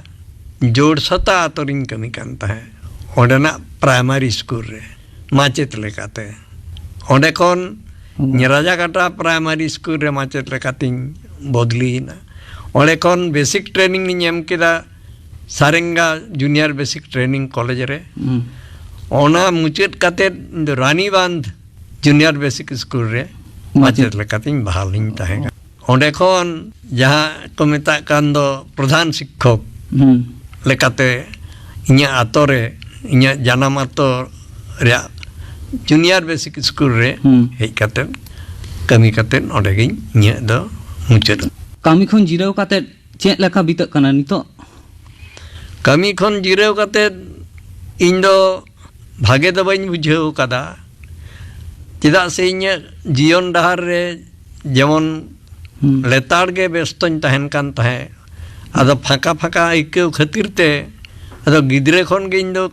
ᱡᱳᱲᱥᱟᱛᱟ ᱟᱛᱳ ᱨᱤᱧ ᱠᱟᱹᱢᱤ ᱠᱟᱱ ᱛᱟᱦᱮᱸᱫ, ᱚᱸᱰᱮᱱᱟᱜ ᱯᱨᱟᱭᱢᱟᱨᱤ ᱥᱠᱩᱞ ᱨᱮ ᱢᱟᱪᱮᱫ ᱞᱮᱠᱟᱛᱮ᱾ ᱚᱸᱰᱮ ᱠᱷᱚᱱ ᱦᱩᱸ᱾ ᱧᱮᱨᱟᱡᱟᱠᱟᱴᱟ ᱯᱨᱟᱭᱢᱟᱨᱤ ᱥᱠᱩᱞ ᱨᱮ ᱢᱟᱪᱮᱫ ᱞᱮᱠᱟᱛᱤᱧ ᱵᱚᱫᱞᱤᱭᱮᱱᱟ᱾ ᱚᱸᱰᱮ ᱠᱷᱚᱱ ᱵᱮᱥᱤᱠ ᱴᱨᱮᱱᱤᱝ ᱤᱧ ᱮᱢ ᱠᱮᱫᱟ ᱥᱟᱨᱮᱝᱜᱟ ᱡᱩᱱᱤᱭᱟᱨ ᱵᱮᱥᱤᱠ ᱴᱨᱮᱱᱤᱝ ᱠᱚᱞᱮᱡᱽ ᱨᱮ᱾ ᱦᱩᱸ᱾ ᱚᱱᱟ ᱢᱩᱪᱟᱹᱫ ᱠᱟᱛᱮᱫ ᱤᱧ ᱫᱚ ᱨᱟᱱᱤᱵᱟᱸᱫᱷ ᱡᱩᱱᱤᱭᱟᱨ ᱵᱮᱥᱤᱠ ᱥᱠᱩᱞ ᱨᱮ ᱢᱟᱪᱮᱫ᱾ ᱢᱟᱪᱮᱫ ᱞᱮᱠᱟᱛᱤᱧ ᱵᱟᱦᱟᱞᱤᱧ ᱛᱟᱦᱮᱸ ᱠᱟᱱᱟ᱾ ᱚᱸᱰᱮ ᱠᱷᱚᱱ ᱡᱟᱦᱟᱸ ᱠᱚ ᱢᱮᱛᱟᱜ ᱠᱟᱱ ᱫᱚ ᱯᱨᱚᱫᱷᱟᱱ ᱥᱤᱠᱠᱷᱚᱠ ᱦᱩᱸ᱾ ᱞᱮᱠᱟᱛᱮ ᱤᱧᱟᱹᱜ ᱟᱛᱳ ᱨᱮ, ᱤᱧᱟᱹᱜ ᱡᱟᱱᱟᱢ ᱟᱛᱳ ᱨᱮᱭᱟᱜ ᱡᱩᱱᱤᱭᱟᱨ ᱵᱮᱥᱤᱠ ᱥᱠᱩᱞ ᱨᱮ ᱦᱩᱸ᱾ ᱦᱮᱡ ᱠᱟᱛᱮ ᱠᱟᱹᱢᱤ ᱠᱟᱛᱮ ᱚᱸᱰᱮ ᱜᱤᱧ ᱤᱧᱟᱹᱜ ᱫᱚ ᱢᱩᱪᱟᱹᱫ᱾ ᱠᱟᱹᱢᱤ ᱠᱷᱚᱱ ᱡᱤᱨᱟᱹᱣ ᱠᱟᱛᱮ ᱪᱮᱫ ᱞᱮᱠᱟ ᱵᱤᱛᱟᱹᱜ ᱠᱟᱱᱟ ᱱᱤᱛᱚᱜ? ᱠᱟᱹᱢᱤ ᱠᱷᱚᱱ ᱡᱤᱨᱟᱹᱣ ᱠᱟᱛᱮ ᱤᱧ ᱫᱚ ᱵᱷᱟᱜᱮ ᱫᱚ ᱵᱟᱹᱧ ᱵᱩᱡᱷᱟᱹᱣ ᱠᱟᱫᱟ, ᱪᱮᱫᱟᱜ ᱥᱮ ᱤᱧᱟᱹᱜ ᱡᱤᱭᱚᱱ ᱰᱟᱦᱟᱨ ᱨᱮ ᱡᱮᱢᱚᱱ ᱦᱩᱸ᱾ ᱞᱮᱛᱟᱲ ᱜᱮ ᱵᱮᱥᱛᱚᱧ ᱛᱟᱦᱮᱱ ᱠᱟᱱ ᱛᱟᱦᱮᱸᱫ, ᱟᱫᱚ ᱯᱷᱟᱸᱠᱟ ᱯᱷᱟᱸᱠᱟ ᱟᱹᱭᱠᱟᱹᱣ ᱠᱷᱟᱹᱛᱤᱨ ᱛᱮ ᱟᱫᱚ ᱜᱤᱫᱽᱨᱟᱹ ᱠᱷᱚᱱ ᱜᱮ ᱤᱧ ᱫᱚ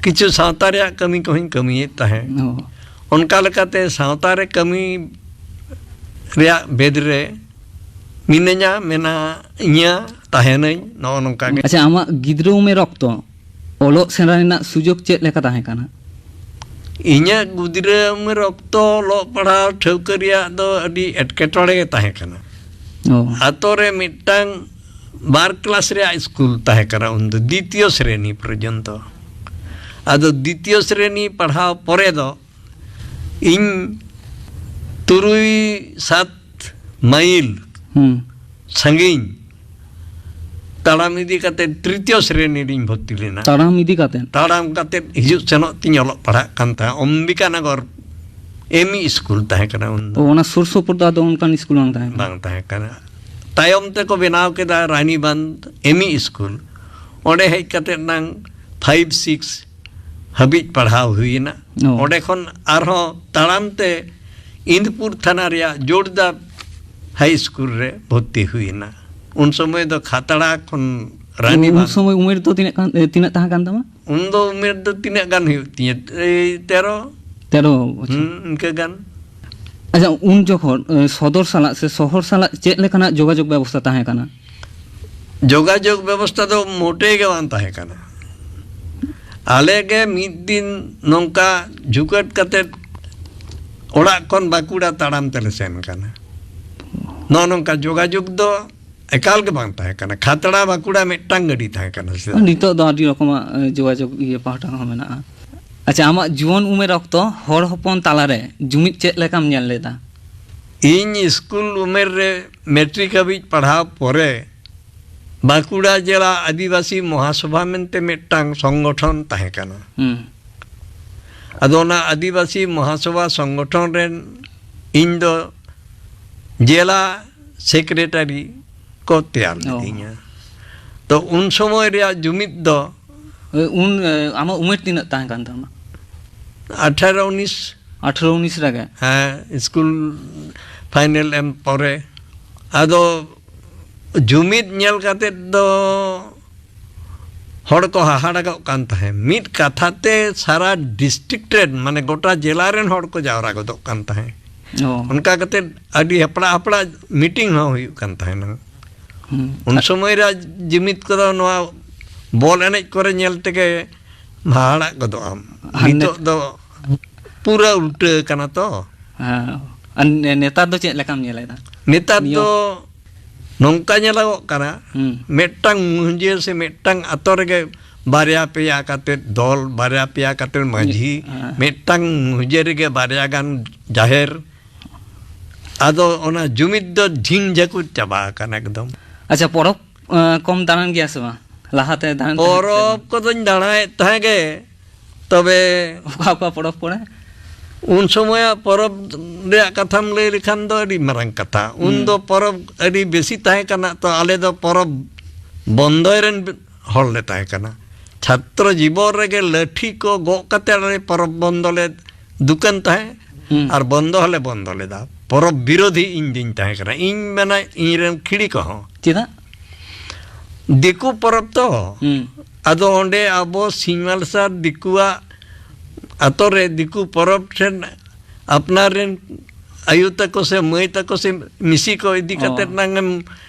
ᱠᱤᱪᱷᱩ ᱥᱟᱶᱛᱟ ᱨᱮᱭᱟᱜ ᱠᱟᱹᱢᱤ ᱠᱚᱦᱚᱸᱧ ᱠᱟᱹᱢᱤᱭᱮᱫ ᱛᱟᱦᱮᱸᱫ᱾ ᱚᱱᱠᱟ ᱞᱮᱠᱟᱛᱮ ᱥᱟᱶᱛᱟ ᱨᱮ ᱠᱟᱹᱢᱤ ᱨᱮᱭᱟᱜ ᱵᱷᱮᱫ ᱨᱮ ᱢᱤᱱᱟᱹᱧᱟ, ᱢᱮᱱᱟᱧᱟ, ᱛᱟᱦᱮᱱᱟᱹᱧ, ᱱᱚᱜᱼᱚ ᱱᱚᱝᱠᱟ ᱜᱮ᱾ ᱟᱪᱪᱷᱟ, ᱟᱢᱟᱜ ᱜᱤᱫᱽᱨᱟᱹ ᱩᱢᱮᱨ ᱚᱠᱛᱚ ᱚᱞᱚᱜ ᱥᱮᱬᱟ ᱨᱮᱱᱟᱜ ᱥᱩᱡᱳᱜᱽ ᱪᱮᱫ ᱞᱮᱠᱟ ᱛᱟᱦᱮᱸ ᱠᱟᱱᱟ? ᱤᱧᱟᱹᱜ ᱜᱤᱫᱽᱨᱟᱹ ᱩᱢᱮᱨ ᱚᱠᱛᱚ ᱚᱞᱚᱜ ᱯᱟᱲᱦᱟᱣ ᱴᱷᱟᱹᱣᱠᱟᱹ ᱨᱮᱭᱟᱜ ᱫᱚ ᱟᱹᱰᱤ ᱮᱴᱠᱮᱴᱚᱬᱮ ᱜᱮ ᱛᱟᱦᱮᱸ ᱠᱟᱱᱟ᱾ ᱚ᱾ ᱟᱛᱳ ᱨᱮ ᱢᱤᱫᱴᱟᱝ ᱵᱟᱨ ᱠᱞᱟᱥ ᱨᱮᱭᱟᱜ ᱥᱠᱩᱞ ᱛᱟᱦᱮᱸ ᱠᱟᱱᱟ ᱩᱱᱫᱚ, ᱫᱤᱛᱤᱭᱚ ᱥᱨᱮᱱᱤ ᱯᱚᱨᱡᱚᱱᱛᱚ᱾ ᱟᱫᱚ ᱫᱤᱛᱤᱭᱚ ᱥᱨᱮᱱᱤ ᱯᱟᱲᱦᱟᱣ ᱯᱚᱨᱮ ᱫᱚ ᱤᱧ ᱛᱩᱨᱩᱭ ᱥᱟᱛ ᱢᱟᱭᱤᱞ ᱦᱩᱸ᱾ ᱥᱟᱺᱜᱤᱧ ᱛᱟᱲᱟᱢ ᱤᱫᱤ ᱠᱟᱛᱮ ᱛᱨᱤᱛᱤᱭᱚ ᱥᱨᱮᱱᱤ ᱨᱤᱧ ᱵᱷᱚᱨᱛᱤ ᱞᱮᱱᱟ᱾ ᱛᱟᱲᱟᱢ ᱤᱫᱤ ᱠᱟᱛᱮ? ᱛᱟᱲᱟᱢ ᱠᱟᱛᱮ ᱦᱤᱡᱩᱜ ᱥᱮᱱᱚᱜ ᱛᱤᱧ ᱚᱞᱚᱜ ᱯᱟᱲᱦᱟᱜ ᱠᱟᱱ ᱛᱟᱦᱮᱸᱫ᱾ ᱚᱢᱵᱤᱠᱟᱱᱚᱜᱚᱨ ᱮᱢ ᱤ ᱥᱠᱩᱞ ᱛᱟᱦᱮᱸ ᱠᱟᱱᱟ ᱩᱱ ᱫᱚ᱾ ᱚ, ᱚᱱᱟ ᱥᱩᱨ ᱥᱩᱯᱩᱨ ᱫᱚ ᱟᱫᱚ ᱚᱱᱠᱟᱱ ᱥᱠᱩᱞ ᱵᱟᱝ ᱛᱟᱦᱮᱸ ᱠᱟᱱᱟ? ᱵᱟᱝ ᱛᱟᱦᱮᱸ ᱠᱟᱱᱟ᱾ ᱛᱟᱭᱚᱢ ᱛᱮᱠᱚ ᱵᱮᱱᱟᱣ ᱠᱮᱫᱟ ᱨᱟᱱᱤᱵᱟᱸᱫᱷ ᱮᱢ ᱤ ᱥᱠᱩᱞ᱾ ᱚᱸᱰᱮ ᱦᱮᱡ ᱠᱟᱛᱮ ᱱᱟᱝ ᱯᱷᱟᱭᱤᱵᱷ ᱥᱤᱠᱥ ᱦᱟᱹᱵᱤᱡ ᱯᱟᱲᱦᱟᱣ ᱦᱩᱭᱮᱱᱟ᱾ ᱚ᱾ ᱚᱸᱰᱮ ᱠᱷᱚᱱ ᱟᱨᱦᱚᱸ ᱛᱟᱲᱟᱢ ᱛᱮ ᱤᱱᱫᱽᱯᱩᱨ ᱛᱷᱟᱱᱟ ᱨᱮᱭᱟᱜ ᱡᱳᱨᱫᱟ ᱦᱟᱭ ᱥᱠᱩᱞ ᱨᱮ ᱵᱷᱚᱨᱛᱤ ᱦᱩᱭᱮᱱᱟ᱾ ᱩᱱ ᱥᱚᱢᱚᱭ ᱫᱚ ᱠᱷᱟᱛᱲᱟ ᱠᱷᱚᱱ ᱩᱱ ᱨᱟᱱᱤᱵᱟᱸᱫᱷ᱾ ᱥᱚᱢᱚᱭ ᱩᱢᱮᱨ ᱫᱚ ᱛᱤᱱᱟᱹᱜ ᱠᱟᱱ, ᱮ, ᱛᱤᱱᱟᱹᱜ ᱛᱟᱦᱮᱸ ᱠᱟᱱ ᱛᱟᱢᱟ? ᱩᱱ ᱫᱚ ᱩᱢᱮᱨ ᱫᱚ ᱛᱤᱱᱟᱹᱜ ᱜᱟᱱ ᱦᱩᱭᱩᱜ ᱛᱤᱧᱟᱹ? ᱮᱭ, ᱛᱮᱨᱚ᱾ ᱛᱮᱨᱚ ᱵᱚᱪᱷᱚᱨ᱾ ᱦᱩᱸ, ᱤᱱᱠᱟᱹ ᱜᱟᱱ᱾ ᱟᱪᱪᱷᱟ, ᱩᱱ ᱡᱚᱠᱷᱚᱱ, ᱮ, ᱥᱚᱫᱚᱨ ᱥᱟᱞᱟᱜ ᱥᱮ ᱥᱚᱦᱚᱨ ᱥᱟᱞᱟᱜ ᱪᱮᱫ ᱞᱮᱠᱟᱱᱟᱜ ᱡᱳᱜᱟᱡᱳᱜᱽ ᱵᱮᱵᱚᱥᱛᱷᱟ ᱛᱟᱦᱮᱸ ᱠᱟᱱᱟ? ᱡᱳᱜᱟᱡᱳᱜᱽ ᱵᱮᱵᱚᱥᱛᱷᱟ ᱫᱚ ᱢᱚᱴᱮ ᱜᱮ ᱵᱟᱝ ᱛᱟᱦᱮᱸ ᱠᱟᱱᱟ᱾ ᱟᱞᱮ ᱜᱮ ᱢᱤᱫ ᱫᱤᱱ ᱱᱚᱝᱠᱟ ᱡᱷᱩᱠᱟᱹᱴ ᱠᱟᱛᱮᱫ ᱚᱲᱟᱜ ᱠᱷᱚᱱ ᱵᱟᱸᱠᱩᱲᱟ ᱛᱟᱲᱟᱢ ᱛᱮᱞᱮ ᱥᱮᱱ ᱠᱟᱱᱟ᱾ ᱱᱚᱜᱼᱚ ᱱᱚᱝᱠᱟ ᱡᱳᱜᱟᱡᱳᱜᱽ ᱫᱚ ᱮᱠᱟᱞ ᱜᱮ ᱵᱟᱝ ᱛᱟᱦᱮᱸ ᱠᱟᱱᱟ᱾ ᱠᱷᱟᱛᱲᱟ ᱵᱟᱸᱠᱩᱲᱟ ᱢᱤᱫᱴᱟᱝ ᱜᱟᱹᱰᱤ ᱛᱟᱦᱮᱸ ᱠᱟᱱᱟ ᱥᱮ᱾ ᱱᱤᱛᱚᱜ ᱫᱚ ᱟᱹᱰᱤ ᱨᱚᱠᱚᱢᱟᱜ, ᱮ, ᱡᱳᱜᱟᱡᱳᱜᱽ ᱤᱭᱟᱹ ᱯᱟᱦᱴᱟ ᱦᱚᱸ ᱢᱮᱱᱟᱜᱼᱟ᱾ ᱟᱪᱪᱷᱟ, ᱟᱢᱟᱜ ᱡᱩᱣᱟᱹᱱ ᱩᱢᱮᱨ ᱚᱠᱛᱚ ᱦᱚᱲ ᱦᱚᱯᱚᱱ ᱛᱟᱞᱟᱨᱮ ᱡᱩᱢᱤᱫ ᱪᱮᱫ ᱞᱮᱠᱟᱢ ᱧᱮᱞ ᱞᱮᱫᱟ? ᱤᱧ ᱥᱠᱩᱞ ᱩᱢᱮᱨ ᱨᱮ ᱢᱮᱴᱨᱤᱠ ᱦᱟᱹᱵᱤᱡ ᱯᱟᱲᱦᱟᱣ ᱯᱚᱨᱮ ᱵᱟᱸᱠᱩᱲᱟ ᱡᱮᱞᱟ ᱟᱹᱫᱤᱵᱟᱹᱥᱤ ᱢᱚᱦᱟᱥᱚᱵᱷᱟ ᱢᱮᱱᱛᱮ ᱢᱤᱫᱴᱟᱝ ᱥᱚᱝᱜᱚᱴᱷᱚᱱ ᱛᱟᱦᱮᱸ ᱠᱟᱱᱟ᱾ ᱦᱩᱸ᱾ ᱟᱫᱚ ᱚᱱᱟ ᱟᱹᱫᱤᱵᱟᱹᱥᱤ ᱢᱚᱦᱟᱥᱚᱵᱷᱟ ᱥᱚᱝᱜᱚᱴᱷᱚᱱ ᱨᱮᱱ ᱤᱧ ᱫᱚ ᱡᱮᱞᱟ ᱥᱮᱠᱨᱮᱴᱟᱨᱤ ᱠᱚ ᱛᱮᱭᱟᱨ ᱚ᱾ ᱞᱤᱫᱤᱧᱟ᱾ ᱛᱚ ᱩᱱ ᱥᱚᱢᱚᱭ ᱨᱮᱭᱟᱜ ᱡᱩᱢᱤᱫ ᱫᱚ ᱮ, ᱩᱱ, ᱮ, ᱟᱢᱟᱜ ᱩᱢᱮᱨ ᱛᱤᱱᱟᱹᱜ ᱛᱟᱦᱮᱸ ᱠᱟᱱ ᱛᱟᱢᱟ? ᱟᱴᱷᱟᱨᱚ ᱩᱱᱤᱥ᱾ ᱟᱴᱷᱟᱨᱚ ᱩᱱᱤᱥ ᱨᱮᱜᱮ? ᱦᱮᱸ, ᱥᱠᱩᱞ ᱯᱷᱟᱭᱱᱮᱞ ᱮᱢ ᱯᱚᱨᱮ᱾ ᱟᱫᱚ ᱡᱩᱢᱤᱫ ᱧᱮᱞ ᱠᱟᱛᱮᱫ ᱫᱚ ᱦᱚᱲ ᱠᱚ ᱦᱟᱦᱟᱲᱟᱜᱚᱜ ᱠᱟᱱ ᱛᱟᱦᱮᱸᱫ᱾ ᱢᱤᱫ ᱠᱟᱛᱷᱟ ᱛᱮ ᱥᱟᱨᱟ ᱰᱤᱥᱴᱨᱤᱠᱴ ᱨᱮᱱ, ᱢᱟᱱᱮ ᱜᱚᱴᱟ ᱡᱮᱞᱟ ᱨᱮᱱ ᱦᱚᱲ ᱠᱚ ᱡᱟᱣᱨᱟ ᱜᱚᱫᱚᱜ ᱠᱟᱱ ᱛᱟᱦᱮᱸᱫ᱾ ᱚ᱾ ᱚᱱᱠᱟ ᱠᱟᱛᱮᱫ ᱟᱹᱰᱤ ᱦᱟᱯᱲᱟ ᱦᱟᱯᱲᱟ ᱢᱤᱴᱤᱝ ᱦᱚᱸ ᱦᱩᱭᱩᱜ ᱠᱟᱱ ᱛᱟᱦᱮᱱᱟ᱾ ᱦᱩᱸ᱾ ᱩᱱ ᱥᱚᱢᱚᱭ ᱨᱮ ᱡᱩᱢᱤᱫ ᱠᱚᱫᱚ ᱱᱚᱣᱟ ᱵᱚᱞ ᱮᱱᱮᱡ ᱠᱚᱨᱮ ᱧᱮᱞ ᱛᱮᱜᱮ ᱦᱟᱦᱟᱲᱟᱜ ᱜᱚᱫᱚᱜ ᱟᱢ᱾ ᱟᱨ ᱱᱤᱛᱚᱜ ᱱᱤᱛ- ᱫᱚ ᱯᱩᱨᱟᱹ ᱩᱞᱴᱟᱹ ᱠᱟᱱᱟ ᱛᱚ᱾ ᱦᱮᱸ᱾ ᱟᱨ ᱱᱮ-, ᱱᱮᱛᱟᱨ ᱫᱚ ᱪᱮᱫ ᱞᱮᱠᱟᱢ ᱧᱮᱞᱮᱫᱟ? ᱱᱮᱛᱟᱨ ᱱᱤᱭᱚᱢ? ᱫᱚ ᱱᱚᱝᱠᱟ ᱧᱮᱞᱚᱜᱚᱜ ᱠᱟᱱᱟ, ᱦᱩᱸ᱾ ᱢᱤᱫᱴᱟᱝ ᱢᱩᱦᱡᱟᱹ ᱥᱮ ᱢᱤᱫᱴᱟᱝ ᱟᱛᱳ ᱨᱮᱜᱮ ᱵᱟᱨᱭᱟ ᱯᱮᱭᱟ ᱠᱟᱛᱮᱫ ᱫᱚᱞ, ᱵᱟᱨᱭᱟ ᱯᱮᱭᱟ ᱠᱟᱛᱮᱫ ᱢᱟᱹᱡᱷᱤ, ᱦᱮᱸ᱾ ᱢᱤᱫᱴᱟᱝ ᱢᱩᱦᱡᱟᱹ ᱨᱮᱜᱮ ᱵᱟᱨᱭᱟ ᱜᱟᱱ ᱡᱟᱦᱮᱨ᱾ ᱟᱫᱚ ᱚᱱᱟ ᱡᱩᱢᱤᱫ ᱫᱚ ᱡᱷᱤᱝ ᱡᱷᱟᱹᱠᱩᱡ ᱪᱟᱵᱟ ᱟᱠᱟᱱᱟ ᱮᱠᱫᱚᱢ᱾ ᱟᱪᱪᱷᱟ, ᱯᱚᱨᱚᱵᱽ, ᱮᱸ, ᱠᱚᱢ ᱫᱟᱬᱟᱱ ᱜᱮᱭᱟ ᱥᱮ ᱵᱟᱝ? ᱞᱟᱦᱟᱛᱮ ᱫᱟᱬᱟᱱ ᱛᱟᱦᱮᱸᱫ ᱥᱮ ᱯᱚᱨᱚᱵᱽ ᱵᱟᱝ? ᱠᱚᱫᱚᱧ ᱫᱟᱬᱟᱭᱮᱫ ᱛᱟᱦᱮᱸ ᱜᱮ, ᱛᱚᱵᱮ ᱚᱠᱟ ᱚᱠᱟ ᱯᱚᱨᱚᱵᱽ ᱠᱚᱨᱮ? ᱩᱱ ᱥᱚᱢᱚᱭᱟᱜ ᱯᱚᱨᱚᱵᱽ ᱨᱮᱭᱟᱜ ᱠᱟᱛᱷᱟᱢ ᱞᱟᱹᱭ ᱞᱮᱠᱷᱟᱱ ᱫᱚ ᱟᱹᱰᱤ ᱢᱟᱨᱟᱝ ᱠᱟᱛᱷᱟ᱾ ᱩᱱ ᱦᱩᱸ᱾ ᱫᱚ ᱯᱚᱨᱚᱵᱽ ᱟᱹᱰᱤ ᱵᱮᱥᱤ ᱛᱟᱦᱮᱸ ᱠᱟᱱᱟ, ᱛᱚ ᱟᱞᱮ ᱫᱚ ᱯᱚᱨᱚᱵᱽ ᱵᱚᱱᱫᱚᱭ ᱨᱮᱱ ᱦᱚᱲ ᱞᱮ ᱛᱟᱦᱮᱸ ᱠᱟᱱᱟ᱾ ᱪᱷᱟᱛᱨᱚ ᱡᱤᱵᱚᱱ ᱨᱮᱜᱮ ᱞᱟᱹᱴᱷᱤ ᱠᱚ ᱜᱚᱜ ᱠᱟᱛᱮ ᱟᱞᱮ ᱯᱚᱨᱚᱵᱽ ᱵᱚᱱᱫᱚ ᱞᱮ ᱫᱩᱠᱟᱹᱱ ᱛᱟᱦᱮᱸᱫ, ᱦᱩᱸ᱾ ᱟᱨ ᱵᱚᱱᱫᱚ ᱦᱚᱸᱞᱮ ᱵᱚᱱᱫᱚ ᱞᱮᱫᱟ᱾ ᱯᱚᱨᱚᱵᱽ ᱵᱤᱨᱳᱫᱷᱤ ᱤᱧ ᱫᱩᱧ ᱛᱟᱦᱮᱸ ᱠᱟᱱᱟ, ᱤᱧ ᱢᱮᱱᱟ ᱤᱧ ᱨᱮᱱ ᱠᱷᱤᱲᱤ ᱠᱚᱦᱚᱸ᱾ ᱪᱮᱫᱟᱜ? ᱫᱤᱠᱩ ᱯᱚᱨᱚᱵᱽ ᱛᱚ᱾ ᱦᱩᱸ᱾ ᱟᱫᱚ ᱚᱸᱰᱮ ᱟᱵᱚ ᱥᱤᱧ ᱢᱟᱨᱥᱟᱞ ᱫᱤᱠᱩᱣᱟᱜ ᱟᱛᱳ ᱨᱮ ᱫᱤᱠᱩ ᱯᱚᱨᱚᱵᱽ ᱴᱷᱮᱱ ᱟᱯᱱᱟᱨ ᱨᱮᱱ ᱟᱭᱳ ᱛᱟᱠᱚ ᱥᱮ ᱢᱟᱹᱭ ᱛᱟᱠᱚ ᱥᱮ ᱢᱤᱥᱤ ᱠᱚ ᱤᱫᱤ ᱚ᱾ ᱠᱟᱛᱮᱫ ᱱᱟᱝ ᱮᱢ,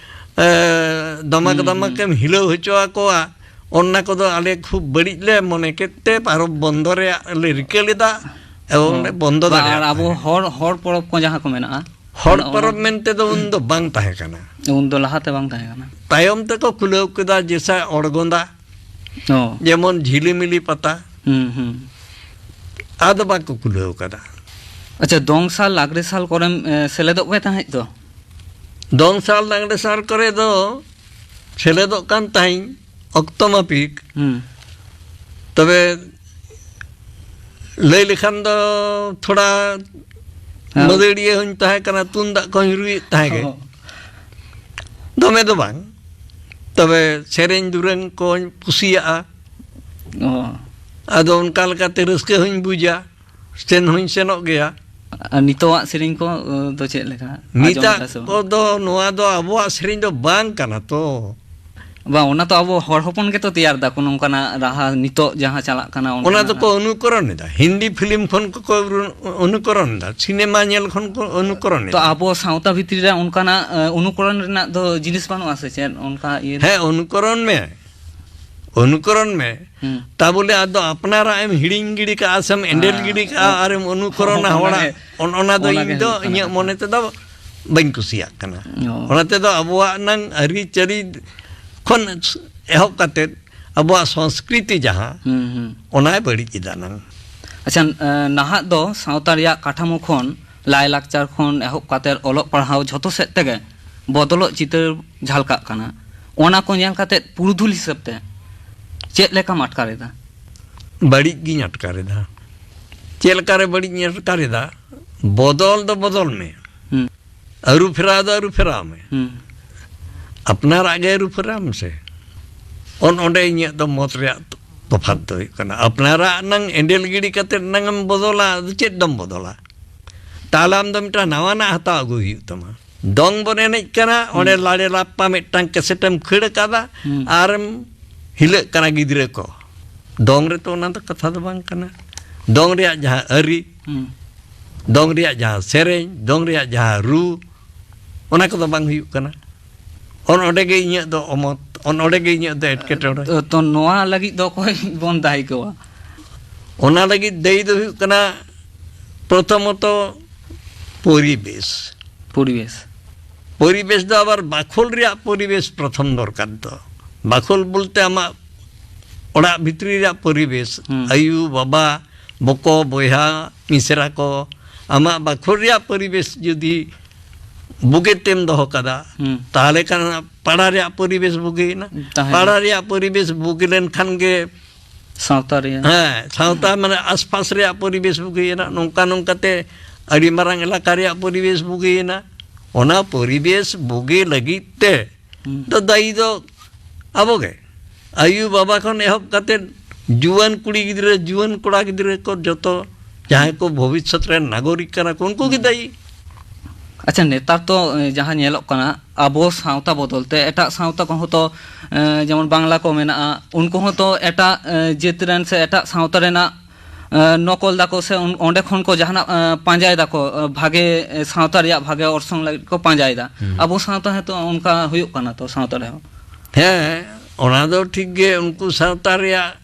ᱮ, ᱫᱟᱢᱟᱠ ᱦᱩᱸ, ᱫᱟᱢᱟᱠ ᱦᱩᱸ᱾ ᱮᱢ ᱦᱤᱞᱟᱹᱣ ᱦᱚᱪᱚ ᱟᱠᱚᱣᱟ, ᱚᱱᱟ ᱠᱚᱫᱚ ᱟᱞᱮ ᱠᱷᱩᱵ ᱵᱟᱹᱲᱤᱡ ᱞᱮ ᱢᱚᱱᱮ ᱠᱮᱫ ᱛᱮ ᱯᱚᱨᱚᱵᱽ ᱵᱚᱱᱫᱚ ᱨᱮᱭᱟᱜ ᱞᱮ ᱨᱤᱠᱟᱹ ᱞᱮᱫᱟ ᱮᱵᱚᱝ ᱚ᱾ ᱞᱮ ᱵᱚᱱᱫᱚ ᱵᱟ, ᱟᱨ ᱫᱟᱲᱮᱭᱟᱜ ᱟᱵᱚ ᱛᱟᱦᱮᱸᱫ᱾ ᱦᱚᱲ, ᱦᱚᱲ ᱯᱚᱨᱚᱵᱽ ᱠᱚ ᱡᱟᱦᱟᱸ ᱠᱚ ᱢᱮᱱᱟᱜᱼᱟ, ᱦᱚᱲ ᱚᱱᱟ, ᱚᱱᱟ ᱯᱚᱨᱚᱵᱽ ᱢᱮᱱᱛᱮ ᱫᱚ ᱩᱱ ᱫᱚ ᱵᱟᱝ ᱛᱟᱦᱮᱸ ᱠᱟᱱᱟ᱾ ᱩᱱ ᱫᱚ ᱞᱟᱦᱟᱛᱮ ᱵᱟᱝ ᱛᱟᱦᱮᱸ ᱠᱟᱱᱟ᱾ ᱛᱟᱭᱚᱢ ᱛᱮᱠᱚ ᱠᱷᱩᱞᱟᱹᱣ ᱠᱮᱫᱟ ᱡᱮᱥᱟ ᱚᱲᱜᱚᱸᱫᱟ, ᱚ᱾ ᱡᱮᱢᱚᱱ ᱡᱷᱤᱞᱤᱢᱤᱞᱤ ᱯᱟᱛᱟ᱾ ᱦᱩᱸ, ᱦᱩᱸ᱾ ᱟᱫᱚ ᱵᱟᱠᱚ ᱠᱷᱩᱞᱟᱹᱣ ᱠᱟᱫᱟ᱾ ᱟᱪᱪᱷᱟ, ᱫᱚᱝ ᱥᱟᱞ, ᱞᱟᱜᱽᱲᱮ ᱥᱟᱞ ᱠᱚᱨᱮᱢ, ᱮ, ᱥᱮᱞᱮᱫᱚᱜ ᱯᱮ ᱛᱟᱦᱮᱸᱫ ᱛᱚ? ᱫᱚᱝ ᱥᱟᱞ, ᱞᱟᱜᱽᱲᱮ ᱥᱟᱞ ᱠᱚᱨᱮ ᱫᱚ ᱥᱮᱞᱮᱫᱚᱜ ᱠᱟᱱ ᱛᱟᱦᱮᱸᱧ ᱚᱠᱛᱚ ᱢᱟᱯᱤᱠ᱾ ᱦᱩᱸ᱾ ᱛᱚᱵᱮ ᱞᱟᱹᱭ ᱞᱮᱠᱷᱟᱱ ᱫᱚ ᱛᱷᱚᱲᱟ ᱦᱮᱸ᱾ ᱢᱟᱹᱫᱟᱹᱲᱤᱭᱟᱹ ᱦᱚᱧ ᱛᱟᱦᱮᱸ ᱠᱟᱱᱟ, ᱛᱩᱢᱫᱟᱜ ᱠᱚᱦᱚᱧ ᱨᱩᱭᱮᱫ ᱛᱟᱦᱮᱸ ᱜᱮ᱾ ᱚ᱾ ᱫᱚᱢᱮ ᱫᱚ ᱵᱟᱝ, ᱛᱚᱵᱮ ᱥᱮᱨᱮᱧ ᱫᱩᱨᱟᱹᱝ ᱠᱚᱧ ᱠᱩᱥᱤᱭᱟᱜᱼᱟ᱾ ᱚ᱾ ᱟᱫᱚ ᱚᱱᱠᱟ ᱞᱮᱠᱟᱛᱮ ᱨᱟᱹᱥᱠᱟᱹ ᱦᱚᱧ ᱵᱩᱡᱟ, ᱥᱮᱱ ᱦᱚᱧ ᱥᱮᱱᱚᱜ ᱜᱮᱭᱟ᱾ ᱟᱨ ᱱᱤᱛᱚᱜᱟᱜ ᱥᱮᱨᱮᱧ ᱠᱚ, ᱟᱸ, ᱫᱚ ᱪᱮᱫ ᱞᱮᱠᱟ? ᱟᱸᱡᱚᱢ ᱱᱤᱛᱟᱜ ᱮᱫᱟ ᱥᱮ ᱵᱟᱝ? ᱠᱚᱫᱚ ᱱᱚᱣᱟ ᱫᱚ ᱟᱵᱚᱣᱟᱜ ᱥᱮᱨᱮᱧ ᱫᱚ ᱵᱟᱝ ᱠᱟᱱᱟ ᱛᱚ᱾ ᱵᱟᱝ, ᱚᱱᱟ ᱛᱚ ᱟᱵᱚ ᱦᱚᱲ ᱦᱚᱯᱚᱱ ᱜᱮᱛᱚ ᱛᱮᱭᱟᱨ ᱫᱟᱠᱚ ᱱᱚᱝᱠᱟᱱᱟᱜ ᱨᱟᱦᱟ, ᱱᱤᱛᱚᱜ ᱡᱟᱦᱟᱸ ᱪᱟᱞᱟᱜ ᱠᱟᱱᱟ ᱚᱱᱟ ᱚᱱᱠᱟᱱᱟᱜ ᱫᱚᱠᱚ ᱨᱟᱦᱟ᱾ ᱚᱱᱩᱠᱚᱨᱚᱱ ᱮᱫᱟ, ᱦᱤᱱᱫᱤ ᱯᱷᱤᱞᱢ ᱠᱷᱚᱱ ᱠᱚᱠᱚ ᱚᱱᱩᱠᱚᱨᱚᱱ ᱮᱫᱟ, ᱥᱤᱱᱮᱢᱟ ᱧᱮᱞ ᱠᱷᱚᱱ ᱠᱚ ᱚᱱᱩᱠᱚᱨᱚᱱ ᱛᱚ ᱮᱫᱟ᱾ ᱟᱵᱚ ᱥᱟᱶᱛᱟ ᱵᱷᱤᱛᱨᱤ ᱨᱮ ᱚᱱᱠᱟᱱᱟᱜ, ᱮ, ᱚᱱᱩᱠᱚᱨᱚᱱ ᱨᱮᱱᱟᱜ ᱫᱚ ᱡᱤᱱᱤᱥ ᱵᱟᱹᱱᱩᱜᱼᱟ ᱥᱮ ᱪᱮᱫ? ᱚᱱᱠᱟ ᱤᱭᱟᱹ ᱦᱮᱸ, ᱚᱱᱩᱠᱚᱨᱚᱱ ᱢᱮ, ᱚᱱᱩᱠᱚᱨᱚᱱ ᱢᱮ᱾ ᱦᱩᱸ᱾ ᱛᱟ ᱵᱚᱞᱮ ᱟᱫᱚ ᱟᱯᱱᱟᱨᱟᱜ ᱮᱢ ᱦᱤᱲᱤᱧ ᱜᱤᱰᱤ ᱠᱟᱜᱼᱟ ᱥᱮᱢ ᱮᱸᱰᱮᱞ ᱦᱮᱸ, ᱜᱤᱰᱤ ᱠᱟᱜᱼᱟ ᱚ-, ᱟᱨᱮᱢ ᱚᱱᱩᱠᱚᱨᱚᱱᱟ ᱚᱱᱟ ᱦᱚᱲᱟᱜ, ᱜᱮ, ᱚᱱ-, ᱚᱱᱟ ᱫᱚ ᱚᱱᱟ ᱤᱧ ᱜᱮ ᱫᱚ ᱦᱩᱭᱩᱜ ᱠᱟᱱᱟ ᱤᱧᱟᱹᱜ ᱠᱟᱛᱷᱟ᱾ ᱢᱚᱱᱮ ᱛᱮᱫᱚ ᱵᱟᱹᱧ ᱠᱩᱥᱤᱭᱟᱜ ᱠᱟᱱᱟ᱾ ᱚ᱾ ᱚᱱᱟ ᱛᱮᱫᱚ ᱟᱵᱚᱣᱟᱜ ᱱᱟᱝ ᱟᱹᱨᱤᱪᱟᱹᱞᱤ ᱠᱷᱚᱱ ᱮᱦᱚᱵ ᱠᱟᱛᱮᱫ ᱟᱵᱚᱣᱟᱜ ᱥᱚᱝᱥᱠᱨᱤᱛᱤ ᱡᱟᱦᱟᱸ, ᱦᱩᱸ, ᱦᱩᱸ᱾ ᱚᱱᱟᱭ ᱵᱟᱹᱲᱤᱡ ᱮᱫᱟ ᱱᱟᱝ᱾ ᱟᱪᱪᱷᱟ, ᱮ, ᱱᱟᱦᱟᱜ ᱫᱚ ᱥᱟᱶᱛᱟ ᱨᱮᱭᱟᱜ ᱠᱟᱴᱷᱟᱢᱳ ᱠᱷᱚᱱ ᱞᱟᱭᱼᱞᱟᱠᱪᱟᱨ ᱠᱷᱚᱱ ᱮᱦᱚᱵ ᱠᱟᱛᱮᱫ ᱚᱞᱚᱜ ᱯᱟᱲᱦᱟᱣ ᱡᱷᱚᱛᱚ ᱥᱮᱫ ᱛᱮᱜᱮ ᱵᱚᱫᱚᱞᱚᱜ ᱪᱤᱛᱟᱹᱨ ᱡᱷᱟᱞᱠᱟᱜ ᱠᱟᱱᱟ᱾ ᱚᱱᱟ ᱠᱚ ᱧᱮᱞ ᱠᱟᱛᱮᱫ ᱯᱩᱨᱩᱫᱷᱩᱞ ᱦᱤᱥᱟᱹᱵ ᱛᱮ ᱪᱮᱫ ᱞᱮᱠᱟᱢ ᱟᱴᱠᱟᱨ ᱮᱫᱟ? ᱵᱟᱹᱲᱤᱡ ᱜᱤᱧ ᱟᱴᱠᱟᱨ ᱮᱫᱟ᱾ ᱪᱮᱫ ᱞᱮᱠᱟᱨᱮ ᱵᱟᱹᱲᱤᱡ ᱤᱧ ᱟᱴᱠᱟᱨ ᱮᱫᱟ? ᱵᱚᱫᱚᱞ ᱫᱚ ᱵᱚᱫᱚᱞ ᱢᱮ᱾ ᱦᱩᱸ᱾ ᱟᱹᱨᱩ ᱯᱷᱮᱨᱟᱣ ᱫᱚ ᱟᱹᱨᱩ ᱯᱷᱮᱨᱟᱣ ᱢᱮ᱾ ᱦᱩᱸ᱾ ᱟᱯᱱᱟᱨᱟᱜ ᱜᱮ ᱟᱹᱨᱩ ᱯᱷᱮᱨᱟᱣ ᱢᱮᱥᱮ᱾ ᱚᱱ ᱚᱸᱰᱮ ᱤᱧᱟᱹᱜ ᱫᱚ ᱢᱚᱛ ᱨᱮᱭᱟᱜ ᱛᱚᱯᱷᱟᱛ ᱫᱚ ᱦᱩᱭᱩᱜ ᱠᱟᱱᱟ, ᱟᱯᱱᱟᱨᱟᱜ ᱱᱟᱝ ᱮᱸᱰᱮᱞ ᱜᱤᱰᱤ ᱠᱟᱛᱮᱫ ᱱᱟᱝ ᱮᱢ ᱵᱚᱫᱚᱞᱟ, ᱟᱫᱚ ᱪᱮᱫ ᱫᱚᱢ ᱵᱚᱫᱚᱞᱟ? ᱛᱟᱦᱞᱮ ᱟᱢ ᱫᱚ ᱢᱤᱫᱴᱟᱝ ᱱᱟᱣᱟᱱᱟᱜ ᱦᱟᱛᱟᱣ ᱟᱹᱜᱩᱭ ᱦᱩᱭᱩᱜ ᱛᱟᱢᱟ᱾ ᱫᱚᱝ ᱵᱚᱱ ᱮᱱᱮᱡ ᱠᱟᱱᱟ, ᱚᱸᱰᱮ ᱦᱩᱸ᱾ ᱞᱟᱲᱮ ᱞᱟᱯᱯᱟ ᱢᱤᱫᱴᱟᱝ ᱠᱮᱥᱮᱴ ᱮᱢ ᱠᱷᱟᱹᱲ ᱟᱠᱟᱫᱟ, ᱦᱩᱸ᱾ ᱟᱨᱮᱢ ᱦᱤᱞᱟᱹᱜ ᱠᱟᱱᱟ ᱜᱤᱫᱽᱨᱟᱹ ᱠᱚ᱾ ᱫᱚᱝ ᱨᱮᱛᱚ ᱚᱱᱟ ᱫᱚ ᱠᱟᱛᱷᱟ ᱫᱚ ᱵᱟᱝ ᱠᱟᱱᱟ᱾ ᱫᱚᱝ ᱨᱮᱭᱟᱜ ᱡᱟᱦᱟᱸ ᱟᱹᱨᱤ, ᱦᱩᱸ᱾ ᱫᱚᱝ ᱨᱮᱭᱟᱜ ᱡᱟᱦᱟᱸ ᱥᱮᱨᱮᱧ, ᱫᱚᱝ ᱨᱮᱭᱟᱜ ᱡᱟᱦᱟᱸ ᱨᱩ, ᱚᱱᱟ ᱠᱚᱫᱚ ᱵᱟᱝ ᱦᱩᱭᱩᱜ ᱠᱟᱱᱟ᱾ ᱚᱱ ᱚᱸᱰᱮ ᱜᱮ ᱤᱧᱟᱹᱜ ᱫᱚ ᱚᱢᱚᱛ, ᱚᱱ ᱚᱸᱰᱮ ᱜᱮ ᱤᱧᱟᱹᱜ ᱫᱚ ᱮᱴᱠᱮᱴᱚᱬᱮ᱾ ᱛᱚ, ᱛᱚ ᱱᱚᱣᱟ ᱞᱟᱹᱜᱤᱫ ᱫᱚ ᱚᱠᱚᱭ ᱵᱚᱱ ᱫᱟᱭᱤ ᱠᱚᱣᱟ? ᱚᱱᱟ ᱞᱟᱹᱜᱤᱫ ᱫᱟᱹᱭᱤ ᱫᱚ ᱦᱩᱭᱩᱜ ᱠᱟᱱᱟ, ᱯᱨᱚᱛᱷᱚᱢᱚᱛᱚ, ᱯᱚᱨᱤᱵᱮᱥ᱾ ᱯᱚᱨᱤᱵᱮᱥ᱾ ᱯᱚᱨᱤᱵᱮᱥ ᱫᱚ ᱟᱵᱟᱨ ᱵᱟᱠᱷᱳᱞ ᱨᱮᱭᱟᱜ ᱯᱚᱨᱤᱵᱮᱥ ᱯᱨᱚᱛᱷᱚᱢ ᱫᱚᱨᱠᱟᱨ ᱫᱚ᱾ ᱵᱟᱠᱷᱳᱞ ᱵᱚᱞᱛᱮ ᱟᱢᱟᱜ ᱚᱲᱟᱜ ᱵᱷᱤᱛᱨᱤ ᱨᱮᱭᱟᱜ ᱯᱚᱨᱤᱵᱮᱥ, ᱦᱩᱸ᱾ ᱟᱭᱩ, ᱵᱟᱵᱟ, ᱵᱚᱠᱚ, ᱵᱚᱭᱦᱟ, ᱢᱤᱥᱨᱟ ᱠᱚ, ᱟᱢᱟᱜ ᱵᱟᱠᱷᱳᱞ ᱨᱮᱭᱟᱜ ᱯᱚᱨᱤᱵᱮᱥ ᱡᱩᱫᱤ ᱵᱩᱜᱤ ᱛᱮᱢ ᱫᱚᱦᱚ ᱠᱟᱫᱟ, ᱦᱩᱸ᱾ ᱛᱟᱦᱞᱮ ᱠᱷᱟᱱ ᱯᱟᱲᱟ ᱨᱮᱭᱟᱜ ᱯᱚᱨᱤᱵᱮᱥ ᱵᱩᱜᱤᱭᱮᱱᱟ᱾ ᱛᱟᱦᱮᱸ᱾ ᱯᱟᱲᱟ ᱨᱮᱭᱟᱜ ᱯᱚᱨᱤᱵᱮᱥ ᱵᱩᱜᱤ ᱞᱮᱱᱠᱷᱟᱱ ᱜᱮ ᱥᱟᱶᱛᱟ ᱨᱮᱭᱟᱜ᱾ ᱦᱮᱸ, ᱥᱟᱶᱛᱟ ᱢᱟᱱᱮ ᱟᱥᱯᱟᱥ ᱨᱮᱭᱟᱜ ᱯᱚᱨᱤᱵᱮᱥ ᱵᱩᱜᱤᱭᱮᱱᱟ᱾ ᱱᱚᱝᱠᱟ ᱱᱚᱝᱠᱟᱛᱮ ᱟᱹᱰᱤ ᱢᱟᱨᱟᱝ ᱮᱞᱟᱠᱟ ᱨᱮᱭᱟᱜ ᱯᱚᱨᱤᱵᱮᱥ ᱵᱩᱜᱤᱭᱮᱱᱟ᱾ ᱚᱱᱟ ᱯᱚᱨᱤᱵᱮᱥ ᱵᱩᱜᱤ ᱞᱟᱹᱜᱤᱫ ᱛᱮ ᱦᱩᱸ᱾ ᱫᱚ ᱫᱟᱭᱤ ᱫᱚ ᱟᱵᱚ ᱜᱮ᱾ ᱟᱭᱩ ᱵᱟᱵᱟ ᱠᱷᱚᱱ ᱮᱦᱚᱵ ᱠᱟᱛᱮ ᱡᱩᱣᱟᱹᱱ ᱠᱩᱲᱤ ᱜᱤᱫᱽᱨᱟᱹ, ᱡᱩᱣᱟᱹᱱ ᱠᱚᱲᱟ ᱜᱤᱫᱽᱨᱟᱹ ᱠᱚ ᱡᱚᱛᱚ ᱡᱟᱦᱟᱸᱭ ᱠᱚ ᱵᱷᱚᱵᱤᱥᱥᱚᱛ ᱨᱮᱱ ᱱᱟᱜᱚᱨᱤᱠ ᱠᱟᱱᱟ ᱠᱚ, ᱩᱱᱠᱩ ᱜᱮ ᱫᱟᱭᱤ᱾ ᱟᱪᱪᱷᱟ, ᱱᱮᱛᱟᱨ ᱛᱚ, ᱮ, ᱡᱟᱦᱟᱸ ᱧᱮᱞᱚᱜ ᱠᱟᱱᱟ, ᱟᱵᱚ ᱥᱟᱶᱛᱟ ᱵᱚᱫᱚᱞ ᱛᱮ ᱮᱴᱟᱜ ᱥᱟᱶᱛᱟ ᱠᱚᱦᱚᱸ ᱛᱚ, ᱮ, ᱡᱮᱢᱚᱱ ᱵᱟᱝᱞᱟ ᱠᱚ ᱢᱮᱱᱟᱜᱼᱟ, ᱩᱱᱠᱩ ᱦᱚᱸ ᱛᱚ ᱮᱴᱟᱜ, ᱮ, ᱡᱟᱹᱛ ᱨᱮᱱ ᱥᱮ ᱮᱴᱟᱜ ᱥᱟᱶᱛᱟ ᱨᱮᱱᱟᱜ, ᱮ, ᱱᱚᱠᱚᱞ ᱫᱟᱠᱚ ᱥᱮ ᱚᱱ-, ᱚᱸᱰᱮ ᱠᱷᱚᱱ ᱠᱚ ᱡᱟᱦᱟᱱᱟᱜ, ᱮ, ᱯᱟᱸᱡᱟᱭ ᱫᱟᱠᱚ, ᱮ, ᱵᱷᱟᱜᱮ, ᱮ, ᱥᱟᱶᱛᱟ ᱨᱮᱭᱟᱜ ᱵᱷᱟᱜᱮ ᱚᱨᱥᱚᱝ ᱞᱟᱹᱜᱤᱫ ᱠᱚ ᱯᱟᱸᱡᱟᱭᱮᱫᱟ᱾ ᱦᱩᱸ᱾ ᱟᱵᱚ ᱥᱟᱶᱛᱟ ᱦᱚᱸᱛᱚ ᱚᱱᱠᱟ ᱦᱩᱭᱩᱜ ᱠᱟᱱᱟ ᱛᱚ ᱥᱟᱶᱛᱟ ᱨᱮᱦᱚᱸ᱾ ᱦᱮᱸ, ᱚᱱᱟ ᱫᱚ ᱴᱷᱤᱠ ᱜᱮ, ᱩᱱᱠᱩ ᱥᱟᱶᱛᱟ ᱨᱮᱭᱟᱜ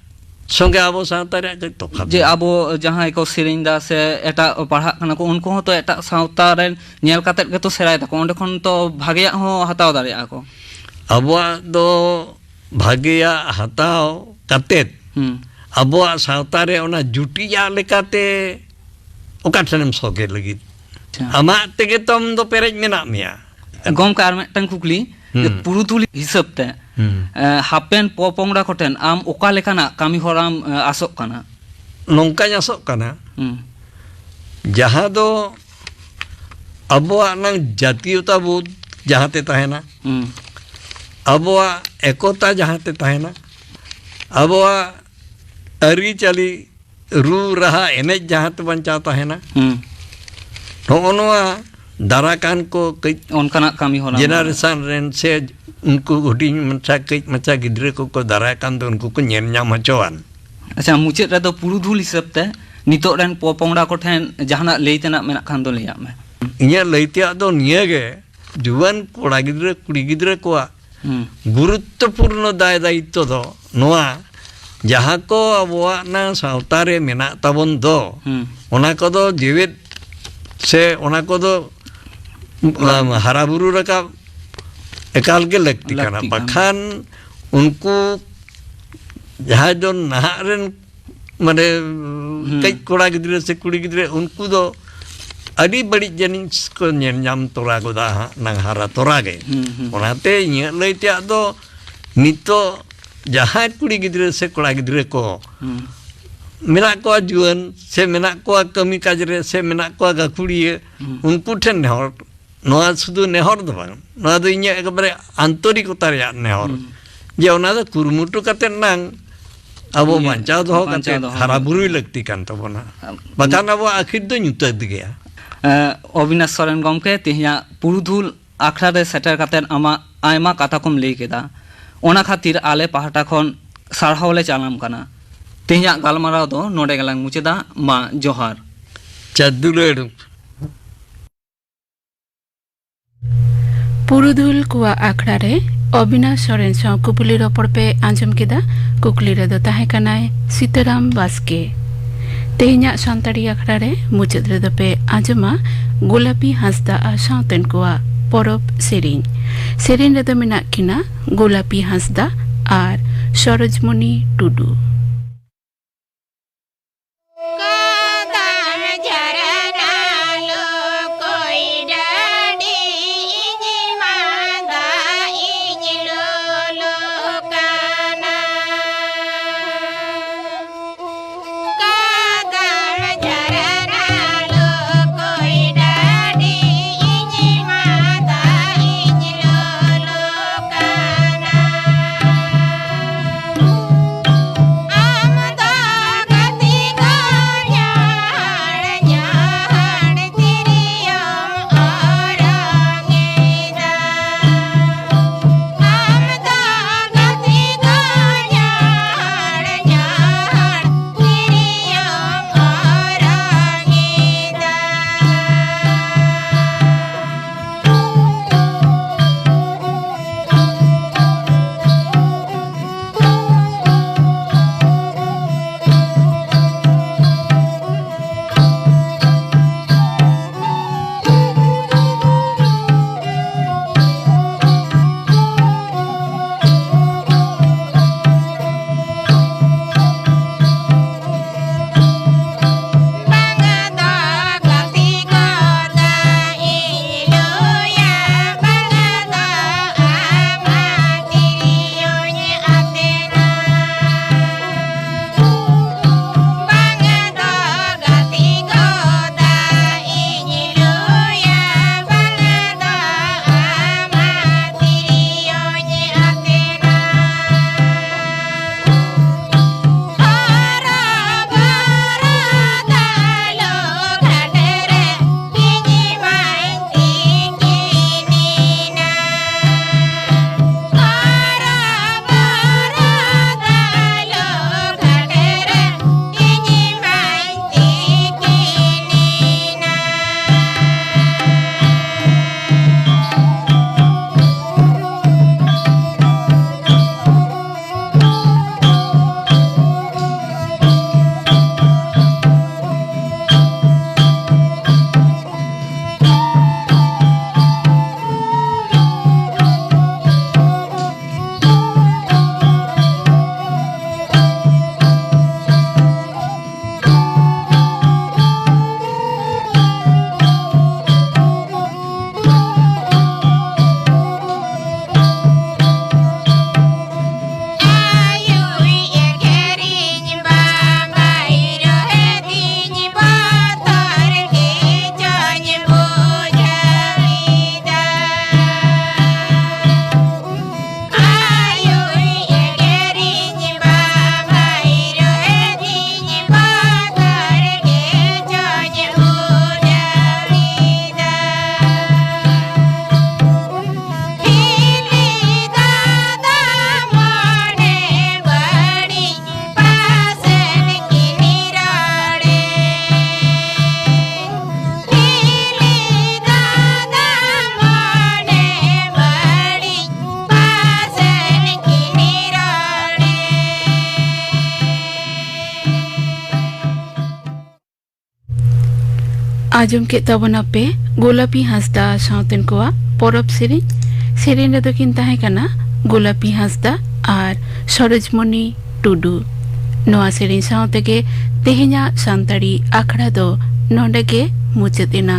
ᱥᱚᱸᱜᱮ ᱟᱵᱚ ᱥᱟᱶᱛᱟ ᱨᱮᱭᱟᱜ ᱠᱟᱹᱡ ᱛᱚᱯᱷᱟᱛ ᱡᱮ ᱢᱮᱱᱟᱜᱼᱟ᱾ ᱟᱵᱚ ᱡᱟᱦᱟᱸᱭ ᱠᱚ ᱥᱮᱨᱮᱧ ᱫᱟ ᱥᱮ ᱮᱴᱟᱜ ᱯᱟᱲᱦᱟᱜ ᱠᱟᱱᱟ ᱠᱚ, ᱩᱱᱠᱩ ᱦᱚᱸᱛᱚ ᱮᱴᱟᱜ ᱥᱟᱶᱛᱟ ᱨᱮᱱ ᱧᱮᱞ ᱠᱟᱛᱮᱫ ᱜᱮᱛᱚ ᱥᱮᱬᱟᱭ ᱫᱟᱠᱚ, ᱚᱸᱰᱮ ᱠᱷᱚᱱ ᱛᱚ ᱵᱷᱟᱜᱮᱭᱟᱜ ᱦᱚᱸ ᱦᱟᱛᱟᱣ ᱫᱟᱲᱮᱭᱟᱜᱼᱟ ᱠᱚ᱾ ᱟᱵᱚᱣᱟᱜ ᱫᱚ ᱵᱷᱟᱜᱮᱭᱟᱜ ᱦᱟᱛᱟᱣ ᱠᱟᱛᱮᱫ ᱦᱩᱸ᱾ ᱟᱵᱚᱣᱟᱜ ᱥᱟᱶᱛᱟ ᱨᱮ ᱚᱱᱟ ᱡᱩᱴᱤᱭᱟᱜ ᱞᱮᱠᱟᱛᱮ ᱚᱠᱟ ᱴᱷᱮᱱᱮᱢ ᱥᱚᱜᱮ ᱞᱟᱹᱜᱤᱫ? ᱟᱪᱪᱷᱟ᱾ ᱟᱢᱟᱜ ᱛᱮᱜᱮ ᱛᱚ ᱟᱢ ᱫᱚ ᱯᱮᱨᱮᱡ ᱢᱮᱱᱟᱜ ᱢᱮᱭᱟ᱾ ᱜᱚᱢᱠᱮ, ᱟᱨ ᱢᱤᱫᱴᱟᱝ ᱠᱩᱠᱞᱤ, ᱡᱮ ᱦᱩᱸ᱾ ᱯᱩᱨᱩᱫᱷᱩᱞ ᱦᱤᱥᱟᱹᱵ ᱛᱮ, ᱦᱩᱸ᱾ ᱮ, ᱦᱟᱯᱮᱱ ᱯᱚᱯᱚᱝᱲᱟ ᱠᱚᱴᱷᱮᱱ ᱟᱢ ᱚᱠᱟ ᱞᱮᱠᱟᱱᱟᱜ ᱠᱟᱹᱢᱤ ᱦᱚᱨᱟᱢ, ᱮ, ᱟᱥᱚᱜ ᱠᱟᱱᱟ? ᱱᱚᱝᱠᱟᱧ ᱟᱥᱚᱜ ᱠᱟᱱᱟ, ᱦᱩᱸ᱾ ᱡᱟᱦᱟᱸ ᱫᱚ ᱟᱵᱚᱣᱟᱜ ᱱᱟᱝ ᱡᱟᱛᱤᱭᱚᱛᱟ ᱵᱳᱫᱷ ᱡᱟᱦᱟᱸᱛᱮ ᱛᱟᱦᱮᱱᱟ, ᱦᱩᱸ᱾ ᱟᱵᱚᱣᱟᱜ ᱮᱠᱚᱛᱟ ᱡᱟᱦᱟᱸᱛᱮ ᱛᱟᱦᱮᱱᱟ, ᱟᱵᱚᱣᱟᱜ ᱟᱹᱨᱤᱪᱟᱹᱞᱤ, ᱨᱩ ᱨᱟᱦᱟ, ᱮᱱᱮᱡ ᱡᱟᱦᱟᱸᱛᱮ ᱵᱟᱧᱪᱟᱣ ᱛᱟᱦᱮᱱᱟ, ᱦᱩᱸ᱾ ᱱᱚᱜᱼᱚ ᱱᱚᱣᱟ ᱫᱟᱨᱟ ᱠᱟᱱ ᱠᱚ ᱠᱟᱹᱡ ᱚᱱᱠᱟᱱᱟᱜ ᱠᱟᱹᱢᱤ ᱦᱚᱨᱟ ᱡᱮᱱᱟᱨᱮᱥᱚᱱ ᱨᱮᱱ ᱥᱮ ᱩᱱᱠᱩ ᱦᱩᱰᱤᱧ ᱢᱟᱪᱷᱟ, ᱠᱟᱹᱡ ᱢᱟᱪᱷᱟ ᱜᱤᱫᱽᱨᱟᱹ ᱠᱚᱠᱚ ᱫᱟᱨᱟᱭ ᱠᱟᱱ ᱫᱚ, ᱩᱱᱠᱩ ᱠᱚ ᱧᱮᱞ ᱧᱟᱢ ᱦᱚᱪᱚᱣᱟᱱ᱾ ᱟᱪᱪᱷᱟ, ᱢᱩᱪᱟᱹᱫ ᱨᱮᱫᱚ ᱯᱩᱨᱩᱫᱷᱩᱞ ᱦᱤᱥᱟᱹᱵ ᱛᱮ ᱱᱤᱛᱚᱜ ᱨᱮᱱ ᱯᱚᱯᱚᱝᱲᱟ ᱠᱚᱴᱷᱮᱱ ᱡᱟᱦᱟᱱᱟᱜ ᱞᱟᱹᱭ ᱛᱮᱱᱟᱜ ᱢᱮᱱᱟᱜ ᱠᱷᱟᱱ ᱫᱚ ᱞᱟᱹᱭᱟᱜ ᱢᱮ᱾ ᱤᱧᱟᱹᱜ ᱞᱟᱹᱭ ᱛᱮᱭᱟᱜ ᱫᱚ ᱱᱤᱭᱟᱹ ᱜᱮ, ᱡᱩᱣᱟᱹᱱ ᱠᱚᱲᱟ ᱜᱤᱫᱽᱨᱟᱹ, ᱠᱩᱲᱤ ᱜᱤᱫᱽᱨᱟᱹ ᱠᱚᱣᱟᱜ ᱦᱩᱸ᱾ ᱜᱩᱨᱩᱛᱛᱚᱯᱩᱨᱱᱚ ᱫᱟᱭ ᱫᱟᱭᱤᱛᱛᱚ ᱫᱚ ᱱᱚᱣᱟ, ᱡᱟᱦᱟᱸ ᱠᱚ ᱟᱵᱚᱣᱟᱜ ᱱᱟ ᱥᱟᱶᱛᱟ ᱨᱮ ᱢᱮᱱᱟᱜ ᱛᱟᱵᱚᱱ ᱫᱚ, ᱦᱩᱸ᱾ ᱚᱱᱟ ᱠᱚᱫᱚ ᱡᱮᱣᱮᱫ ᱥᱮ ᱚᱱᱟ ᱠᱚᱫᱚ, ᱟᱢ, ᱦᱟᱨᱟ ᱵᱩᱨᱩ ᱨᱟᱠᱟᱵ ᱮᱠᱟᱞ ᱜᱮ ᱞᱟᱹᱠᱛᱤ ᱠᱟᱱᱟ᱾ ᱞᱟᱹᱠᱛᱤ ᱠᱟᱱᱟ᱾ ᱵᱟᱠᱷᱟᱱ ᱩᱱᱠᱩ ᱡᱟᱦᱟᱸᱭ ᱫᱚ ᱱᱟᱦᱟᱜ ᱨᱮᱱ, ᱢᱟᱱᱮ, ᱦᱩᱸ᱾ ᱠᱟᱹᱡ ᱠᱚᱲᱟ ᱜᱤᱫᱽᱨᱟᱹ ᱥᱮ ᱠᱩᱲᱤ ᱜᱤᱫᱽᱨᱟᱹ, ᱩᱱᱠᱩ ᱫᱚ ᱟᱹᱰᱤ ᱵᱟᱹᱲᱤᱡ ᱡᱤᱱᱤᱥ ᱠᱚ ᱧᱮᱞ ᱧᱟᱢ ᱛᱚᱨᱟ ᱜᱚᱫᱟ ᱦᱟᱸᱜ, ᱱᱟᱝ ᱦᱟᱨᱟ ᱛᱚᱨᱟ ᱜᱮ᱾ ᱦᱩᱸ, ᱦᱩᱸ᱾ ᱚᱱᱟᱛᱮ ᱤᱧᱟᱹᱜ ᱞᱟᱹᱭ ᱛᱮᱭᱟᱜ ᱫᱚ, ᱱᱤᱛᱚᱜ ᱡᱟᱦᱟᱸᱭ ᱠᱩᱲᱤ ᱜᱤᱫᱽᱨᱟᱹ ᱥᱮ ᱠᱚᱲᱟ ᱜᱤᱫᱽᱨᱟᱹ ᱠᱚ ᱦᱩᱸ᱾ ᱢᱮᱱᱟᱜ ᱠᱚᱣᱟ ᱡᱩᱣᱟᱹᱱ, ᱥᱮ ᱢᱮᱱᱟᱜ ᱠᱚᱣᱟ ᱠᱟᱹᱢᱤ ᱠᱟᱡᱽ ᱨᱮ, ᱥᱮ ᱢᱮᱱᱟᱜ ᱠᱚᱣᱟ ᱜᱟᱹᱠᱷᱩᱲᱤᱭᱟᱹ, ᱦᱩᱸ᱾ ᱩᱱᱠᱩ ᱴᱷᱮᱱ ᱱᱮᱦᱚᱨ, ᱱᱚᱣᱟ ᱥᱩᱫᱷᱩ ᱱᱮᱦᱚᱨ ᱫᱚ ᱵᱟᱝ, ᱱᱚᱣᱟ ᱫᱚ ᱤᱧᱟᱹᱜ ᱮᱠᱵᱟᱨᱮ ᱟᱱᱛᱚᱨᱤᱠᱚᱛᱟ ᱨᱮᱭᱟᱜ ᱱᱮᱦᱚᱨ, ᱦᱩᱸ᱾ ᱡᱮ ᱚᱱᱟ ᱫᱚ ᱠᱩᱨᱩᱢᱩᱴᱩ ᱠᱟᱛᱮ ᱱᱟᱝ ᱟᱵᱚ ᱤᱭᱟᱹ, ᱵᱟᱧᱪᱟᱣ ᱫᱚᱦᱚ ᱵᱟᱧᱪᱟᱣ ᱠᱟᱛᱮ ᱫᱚᱦᱚ᱾ ᱦᱟᱨᱟ ᱵᱩᱨᱩᱭ ᱞᱟᱹᱠᱛᱤ ᱠᱟᱱ ᱛᱟᱵᱚᱱᱟ᱾ ᱟᱢ, ᱵᱟᱠᱷᱟᱱ ᱟᱵᱚᱣᱟᱜ ᱟᱹᱠᱷᱤᱨ ᱫᱚ ᱧᱩᱛᱟᱹᱛ ᱜᱮᱭᱟ᱾ ᱮ, ᱚᱵᱤᱱᱟᱥ ᱥᱚᱨᱮᱱ ᱜᱚᱢᱠᱮ, ᱛᱮᱦᱮᱧᱟᱜ ᱯᱩᱨᱩᱫᱷᱩᱞ ᱟᱠᱷᱲᱟ ᱨᱮ ᱥᱮᱴᱮᱨ ᱠᱟᱛᱮ ᱟᱢᱟᱜ ᱟᱭᱢᱟ ᱠᱟᱛᱷᱟ ᱠᱚᱢ ᱞᱟᱹᱭ ᱠᱮᱫᱟ᱾ ᱚᱱᱟ ᱠᱷᱟᱹᱛᱤᱨ ᱟᱞᱮ ᱯᱟᱦᱴᱟ ᱠᱷᱚᱱ ᱥᱟᱨᱦᱟᱣ ᱞᱮ ᱪᱟᱞᱟᱢ ᱠᱟᱱᱟ᱾ ᱛᱮᱦᱮᱧᱟᱜ ᱜᱟᱞᱢᱟᱨᱟᱣ ᱫᱚ ᱱᱚᱰᱮ ᱜᱮᱞᱟᱝ ᱢᱩᱪᱟᱹᱫᱟ᱾ ᱢᱟ, ᱡᱚᱦᱟᱨ᱾ ᱪᱟᱹᱛ ᱫᱩᱞᱟᱹᱲ᱾ ᱯᱩᱨᱩᱫᱷᱩᱞ ᱠᱚᱣᱟᱜ ᱟᱠᱷᱲᱟ ᱨᱮ ᱚᱵᱤᱱᱟᱥ ᱥᱚᱨᱮᱱ ᱥᱟᱶ ᱠᱩᱯᱩᱞᱤ ᱨᱚᱯᱚᱲ ᱯᱮ ᱟᱸᱡᱚᱢ ᱠᱮᱫᱟ᱾ ᱠᱩᱠᱞᱤ ᱨᱮᱫᱚ ᱛᱟᱦᱮᱸ ᱠᱟᱱᱟᱭ ᱥᱤᱛᱟᱹᱨᱟᱢ ᱵᱟᱥᱠᱮ᱾ ᱛᱮᱦᱮᱧᱟᱜ ᱥᱟᱱᱛᱟᱲᱤ ᱟᱠᱷᱲᱟ ᱨᱮ ᱢᱩᱪᱟᱹᱫ ᱨᱮᱫᱚ ᱯᱮ ᱟᱸᱡᱚᱢᱟ ᱜᱳᱞᱟᱯᱤ ᱦᱟᱸᱥᱫᱟ ᱟᱨ ᱥᱟᱶᱛᱮᱱ ᱠᱚᱣᱟᱜ ᱯᱚᱨᱚᱵᱽ ᱥᱮᱨᱮᱧ᱾ ᱥᱮᱨᱮᱧ ᱨᱮᱫᱚ ᱢᱮᱱᱟᱜ ᱠᱤᱱᱟ ᱜᱳᱞᱟᱯᱤ ᱦᱟᱸᱥᱫᱟ ᱟᱨ ᱥᱚᱨᱳᱡᱽᱢᱚᱱᱤ ᱴᱩᱰᱩ᱾ ᱟᱸᱡᱚᱢ ᱠᱮᱫ ᱛᱟᱵᱚᱱᱟᱯᱮ ᱜᱳᱞᱟᱯᱤ ᱦᱟᱸᱥᱫᱟ ᱥᱟᱶᱛᱮᱱ ᱠᱚᱣᱟᱜ ᱯᱚᱨᱚᱵᱽ ᱥᱮᱨᱮᱧ᱾ ᱥᱮᱨᱮᱧ ᱨᱮᱫᱚ ᱠᱤᱱ ᱛᱟᱦᱮᱸ ᱠᱟᱱᱟ ᱜᱳᱞᱟᱯᱤ ᱦᱟᱸᱥᱫᱟ ᱟᱨ ᱥᱚᱨᱳᱡᱽᱢᱚᱱᱤ ᱴᱩᱰᱩ᱾ ᱱᱚᱣᱟ ᱥᱮᱨᱮᱧ ᱥᱟᱶ ᱛᱮᱜᱮ ᱛᱮᱦᱮᱧᱟᱜ ᱥᱟᱱᱛᱟᱲᱤ ᱟᱠᱷᱲᱟ ᱫᱚ ᱱᱚᱰᱮ ᱜᱮ ᱢᱩᱪᱟᱹᱫ ᱮᱱᱟ᱾